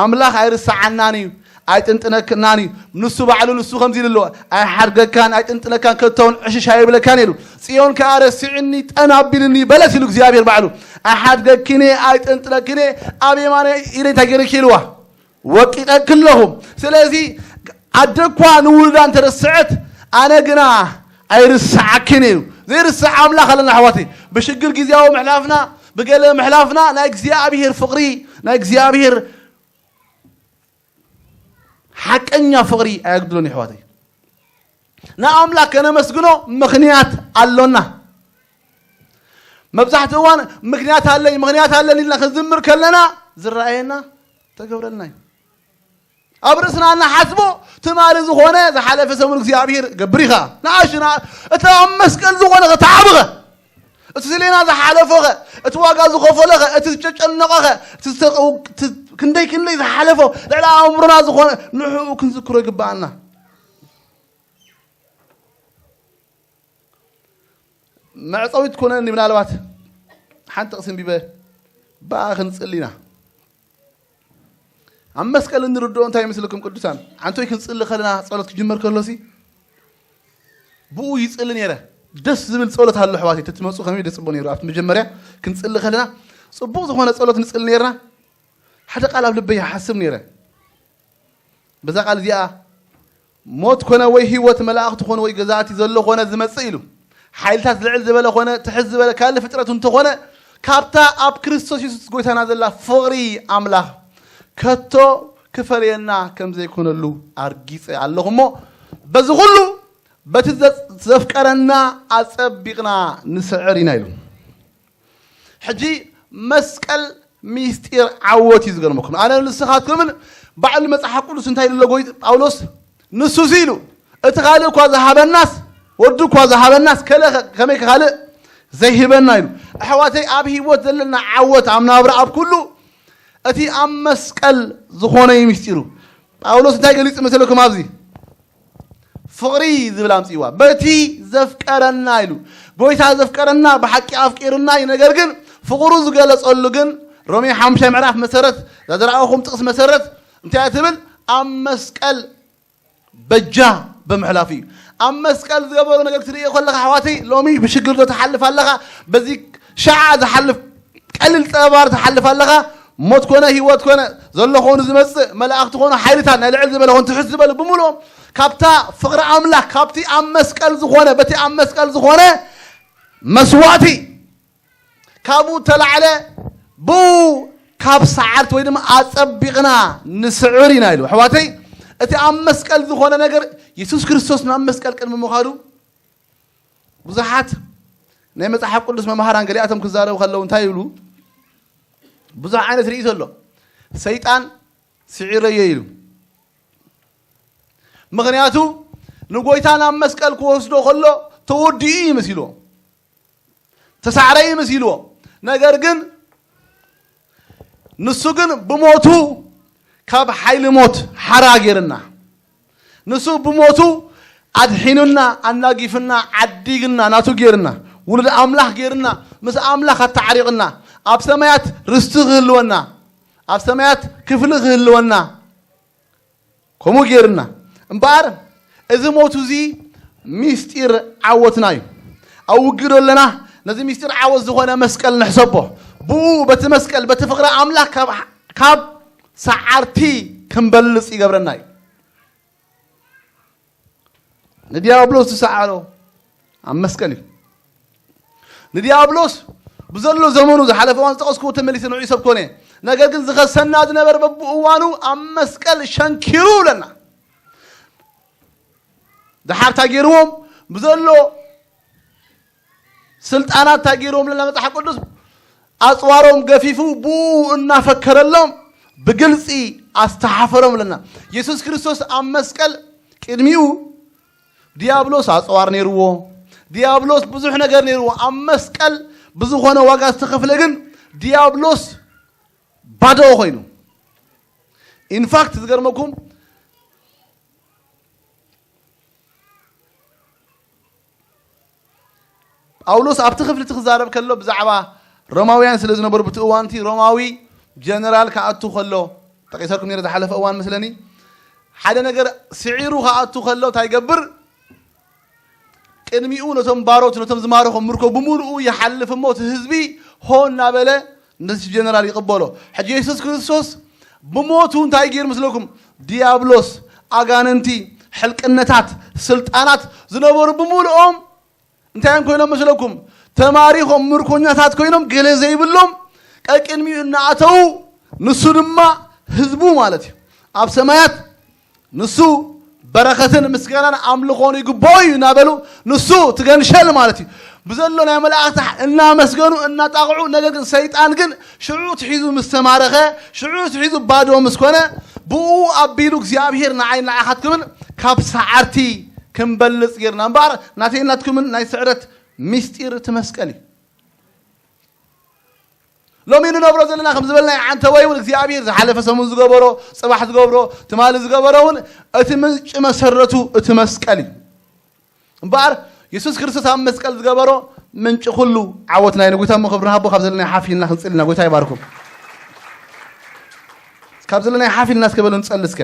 ኣምላኽ ኣይርሰዓናን እዩ ኣይጥንጥነክናን እዩ። ንሱ ባዕሉ ንሱ ከምዚ ኢሉ ኣለዎ ኣይሓድገካን ኣይጥንጥነካን ከቶውን ዕሽሽ ኣይብለካን ኢሉ። ጽዮን ከኣ ረሲዕኒ ጠን ኣቢልኒ በለት ኢሉ እግዚኣብሔር ባዕሉ ኣይሓድገኪን እየ ኣይጥንጥነክን እየ ኣብ የማነ ኢለ እንታይ ገይረኪ ኢልዋ ወቂጠኪ ኣለኹ። ስለዚ ኣደ እኳ ንውሉዳ እንተረስዐት ኣነ ግና ኣይርስዓክን እዩ። ዘይርስዕ ኣምላኽ ኣለና ኣሕዋተይ። ብሽግር ግዜያዊ ምሕላፍና ብገለ ምሕላፍና ናይ እግዚኣብሔር ፍቕሪ ናይ እግዚኣብሔር ሓቀኛ ፍቕሪ ኣየጉድሎን ኣሕዋተይ። ንኣምላኽ ከነመስግኖ ምኽንያት ኣሎና። መብዛሕትኡ እዋን ምኽንያት ኣለይ ምኽንያት ኣለኒ ኢልና ክንዝምር ከለና ዝረኣየና ተገብረልና እዩ። ኣብ ርእስና እናሓስቦ ትማሊ ዝኾነ ዝሓለፈ ሰሙን እግዚኣብሔር ገብር ኢኻ ንኣሽና እቲ ኣብ መስቀል ዝኾነ ከተዓብኸ እቲ ስሌና ዝሓለፎኸ፣ እቲ ዋጋ ዝኸፈለኸ፣ እቲ ዝጨጨነቐኸ፣ እቲ ዝተቐው-፣ እቲ ክንደይ ክንደይ ዝሓለፎ፣ ልዕሊ ኣእምሮና ዝኾነ፣ ንዕኡ ክንዝክሮ ይግብኣና። መዕጸዊት ትኮነኒ ምናልባት ሓንቲ ጥቕሲ ኣንቢበ ብኣ ክንጽሊ ኢና። ኣብ መስቀል እንርድኦ እንታይ ይመስለኩም ቅዱሳን? ሓንቶይ ክንጽሊ ከለና ጸሎት ክጅመር ከሎሲ ብኡ ይጽሊ ነይረ። ደስ ዝብል ጸሎት ኣሎ ኣሕዋተይ፣ ተትመጹ ከመይ ደስ ጽቡቕ ነይሩ። ኣብቲ መጀመርያ ክንጽሊ ከለና ጽቡቕ ዝኾነ ጸሎት ንጽሊ ነይርና። ሓደ ቃል ኣብ ልበይ ይሓስብ ነይረ። በዛ ቃል እዚኣ ሞት ኮነ ወይ ህይወት፣ መላእኽቲ ኮነ ወይ ገዛእቲ፣ ዘሎ ኮነ ዝመጽእ ኢሉ፣ ሓይልታት ልዕል ዝበለ ኮነ ትሕት ዝበለ ካልእ ፍጥረት እንተኾነ፣ ካብታ ኣብ ክርስቶስ የሱስ ጎይታና ዘላ ፍቕሪ ኣምላኽ ከቶ ክፈልየና ከም ዘይኮነሉ ኣርጊጸ ኣለኹ እሞ፣ በዚ ኩሉ በቲ ዘ-፣ ዘፍቀረና ኣጸቢቕና ንስዕር ኢና ኢሉ። ሕጂ መስቀል ሚስጢር ዓወት እዩ ዝገርመኩም። ኣነ ንስኻትኩምን ባዕሉ መጽሓፍ ቅዱስ እንታይ ኢሉ ኣሎ ጎይ-፣ ጳውሎስ? ንሱ እዚ ኢሉ፣ "እቲ ካልእ እኳ ዝሃበናስ፣ ወዱ እኳ ዝሃበናስ፣ ከለ ከመይ ካልእ ዘይህበና?" ኢሉ። ኣሕዋተይ፣ ኣብ ህይወት ዘለና ዓወት፣ ኣብ ናብራ፣ ኣብ ኩሉ እቲ ኣብ መስቀል ዝኾነ እዩ ሚስጢሩ። ጳውሎስ እንታይ ገሊጹ መሰለኩም ኣብዚ? ፍቕሪ ዝብል ኣምጽእዋ። በቲ ዘፍቀረና ኢሉ። ጎይታ ዘፍቀረና ብሓቂ ኣፍቂሩና እዩ። ነገር ግን ፍቕሩ ዝገለጸሉ ግን ሮሜ ሓሙሻይ ምዕራፍ መሰረት፣ ዘዝረኣኹም ጥቕስ መሰረት እንታይ እያ ትብል? ኣብ መስቀል በጃ ብምሕላፉ እዩ። ኣብ መስቀል ዝገበሮ ነገር ክትርእዮ ከለኻ ኣሕዋተይ፣ ሎሚ ብሽግር ዶ ትሓልፍ ኣለኻ? በዚ ሸዓ ዝሓልፍ ቀሊል ጸባር ትሓልፍ ኣለኻ። ሞት ኮነ ህይወት ኮነ ዘሎ ኾኑ ዝመጽእ፣ መላእኽቲ ኾኑ ሓይልታት፣ ናይ ልዕል ዝበለ ኾኑ ትሕት ዝበለ ብምሉኦም ካብታ ፍቕሪ ኣምላኽ፣ ካብቲ ኣብ መስቀል ዝኾነ፣ በቲ ኣብ መስቀል ዝኾነ መስዋእቲ ካብኡ ተላዕለ፣ ብኡ ካብ ሰዓርት ወይ ድማ ኣጸቢቕና ንስዕር ኢና ኢሉ። ኣሕዋተይ፣ እቲ ኣብ መስቀል ዝኾነ ነገር፣ የሱስ ክርስቶስ ናብ መስቀል ቅድሚ ምዃዱ ብዙሓት ናይ መጽሓፍ ቅዱስ መምሃራን ገሊኣቶም ክዛረቡ ከለዉ እንታይ ይብሉ? ብዙሕ ዓይነት ርእይቶ ኣሎ። ሰይጣን ስዒረዮ ኢሉ። ምኽንያቱ ንጎይታ ናብ መስቀል ክወስዶ ከሎ ተወዲኡ እዩ መሲልዎ፣ ተሳዕረ እዩ መሲልዎ። ነገር ግን ንሱ ግን ብሞቱ ካብ ሓይሊ ሞት ሓራ ጌርና። ንሱ ብሞቱ ኣድሒኑና፣ ኣናጊፍና፣ ዓዲግና፣ ናቱ ጌርና፣ ውሉድ ኣምላኽ ጌርና፣ ምስ ኣምላኽ ኣተዓሪቕና፣ ኣብ ሰማያት ርስቲ ክህልወና፣ ኣብ ሰማያት ክፍሊ ክህልወና፣ ከምኡ ጌርና። እምበኣር እዚ ሞቱ እዚ ሚስጢር ዓወትና እዩ። ኣብ ውግእ ዶ ኣለና? ነዚ ሚስጢር ዓወት ዝኾነ መስቀል ንሕሰቦ። ብኡ፣ በቲ መስቀል፣ በቲ ፍቕሪ ኣምላኽ ካብ፣ ካብ ሰዓርቲ ክንበልጽ ይገብረና እዩ። ንዲያብሎስ ዝሰዓሮ ኣብ መስቀል እዩ። ንዲያብሎስ ብዘሎ ዘመኑ፣ ዝሓለፈ እዋን ዝጠቐስኩዎ፣ ተመሊሰ ንዕኡ ሰብ ኮነ። ነገር ግን ዝኸሰና ዝነበረ በብእዋኑ ኣብ መስቀል ሸንኪሩ ብለና። ደሓር እንታይ ገይርዎም? ብዘሎ ስልጣናት እንታይ ገይርዎም ብለና መጽሓፍ ቅዱስ? ኣጽዋሮም ገፊፉ ብኡ እናፈከረሎም ብግልጺ ኣስተሓፈሮም ብለና። የሱስ ክርስቶስ ኣብ መስቀል ቅድሚኡ ዲያብሎስ ኣጽዋር ነይርዎ። ዲያብሎስ ብዙሕ ነገር ነይርዎ። ኣብ መስቀል ብዝኾነ ዋጋ ዝተኸፍለ ግን ዲያብሎስ ባዶ ኮይኑ። ኢንፋክት ዝገርመኩም፣ ጳውሎስ ኣብቲ ክፍሊ እቲ ክዛረብ ከሎ ብዛዕባ ሮማውያን ስለ ዝነበሩ፣ ብቲ እዋንቲ ሮማዊ ጀነራል ክኣቱ ከሎ፣ ጠቂሰርኩም ነይረ ዝሓለፈ እዋን ምስለኒ፣ ሓደ ነገር ስዒሩ ክኣቱ ከሎ እንታይ ይገብር? ቅድሚኡ ነቶም ባሮት፣ ነቶም ዝማረኾም ምርኮ ብምሉኡ ይሓልፍ እሞ፣ እቲ ህዝቢ ሆ እናበለ ነቲ ጀነራል ይቕበሎ። ሕጂ የሱስ ክርስቶስ ብሞቱ እንታይ ገይሩ ምስለኩም? ዲያብሎስ፣ ኣጋንንቲ፣ ሕልቅነታት፣ ስልጣናት ዝነበሩ ብምሉኦም እንታይ እዮም ኮይኖም መስለኩም? ተማሪኾም፣ ምርኮኛታት ኮይኖም፣ ገለ ዘይብሎም ቀቅድሚኡ እናኣተዉ፣ ንሱ ድማ ህዝቡ ማለት እዩ፣ ኣብ ሰማያት ንሱ በረኸትን ምስጋናን ኣምልኾን ይግብኦ እዩ እናበሉ፣ ንሱ ትገንሸል ማለት እዩ። ብዘሎ ናይ መላእኽቲ እናመስገኑ፣ እናጣቕዑ፣ ነገር ግን ሰይጣን ግን ሽዑ ትሒዙ ምስ ተማረኸ፣ ሽዑ ትሒዙ ባዶ ምስ ኮነ፣ ብኡ ኣቢሉ እግዚኣብሔር ንዓይ ንዓኻትኩምን ካብ ሰዓርቲ ክንበልጽ ጌርና። እምበኣር ናተይ ናትኩምን ናይ ስዕረት ምስጢር እቲ መስቀል እዩ። ሎሚ ንነብሮ ዘለና ከም ዝበልናዮ ዓንተቦይ እውን እግዚኣብሔር ዝሓለፈ ሰሙን ዝገበሮ፣ ጽባሕ ዝገብሮ፣ ትማሊ ዝገበሮ እውን እቲ ምንጪ መሰረቱ እቲ መስቀል እዩ። እምበኣር የሱስ ክርስቶስ ኣብ መስቀል ዝገበሮ ምንጪ ኩሉ ዓወትና እዩ። ንጎይታ እሞ ክብሪ ንሃቦ። ካብ ዘለናዮ ሓፍ ኢልና ክንጽሊ ኢና። ጎይታ ይባርኩም። ካብ ዘለናዮ ሓፍ ኢልና እስከ በሉ ንጸሊ እስከ።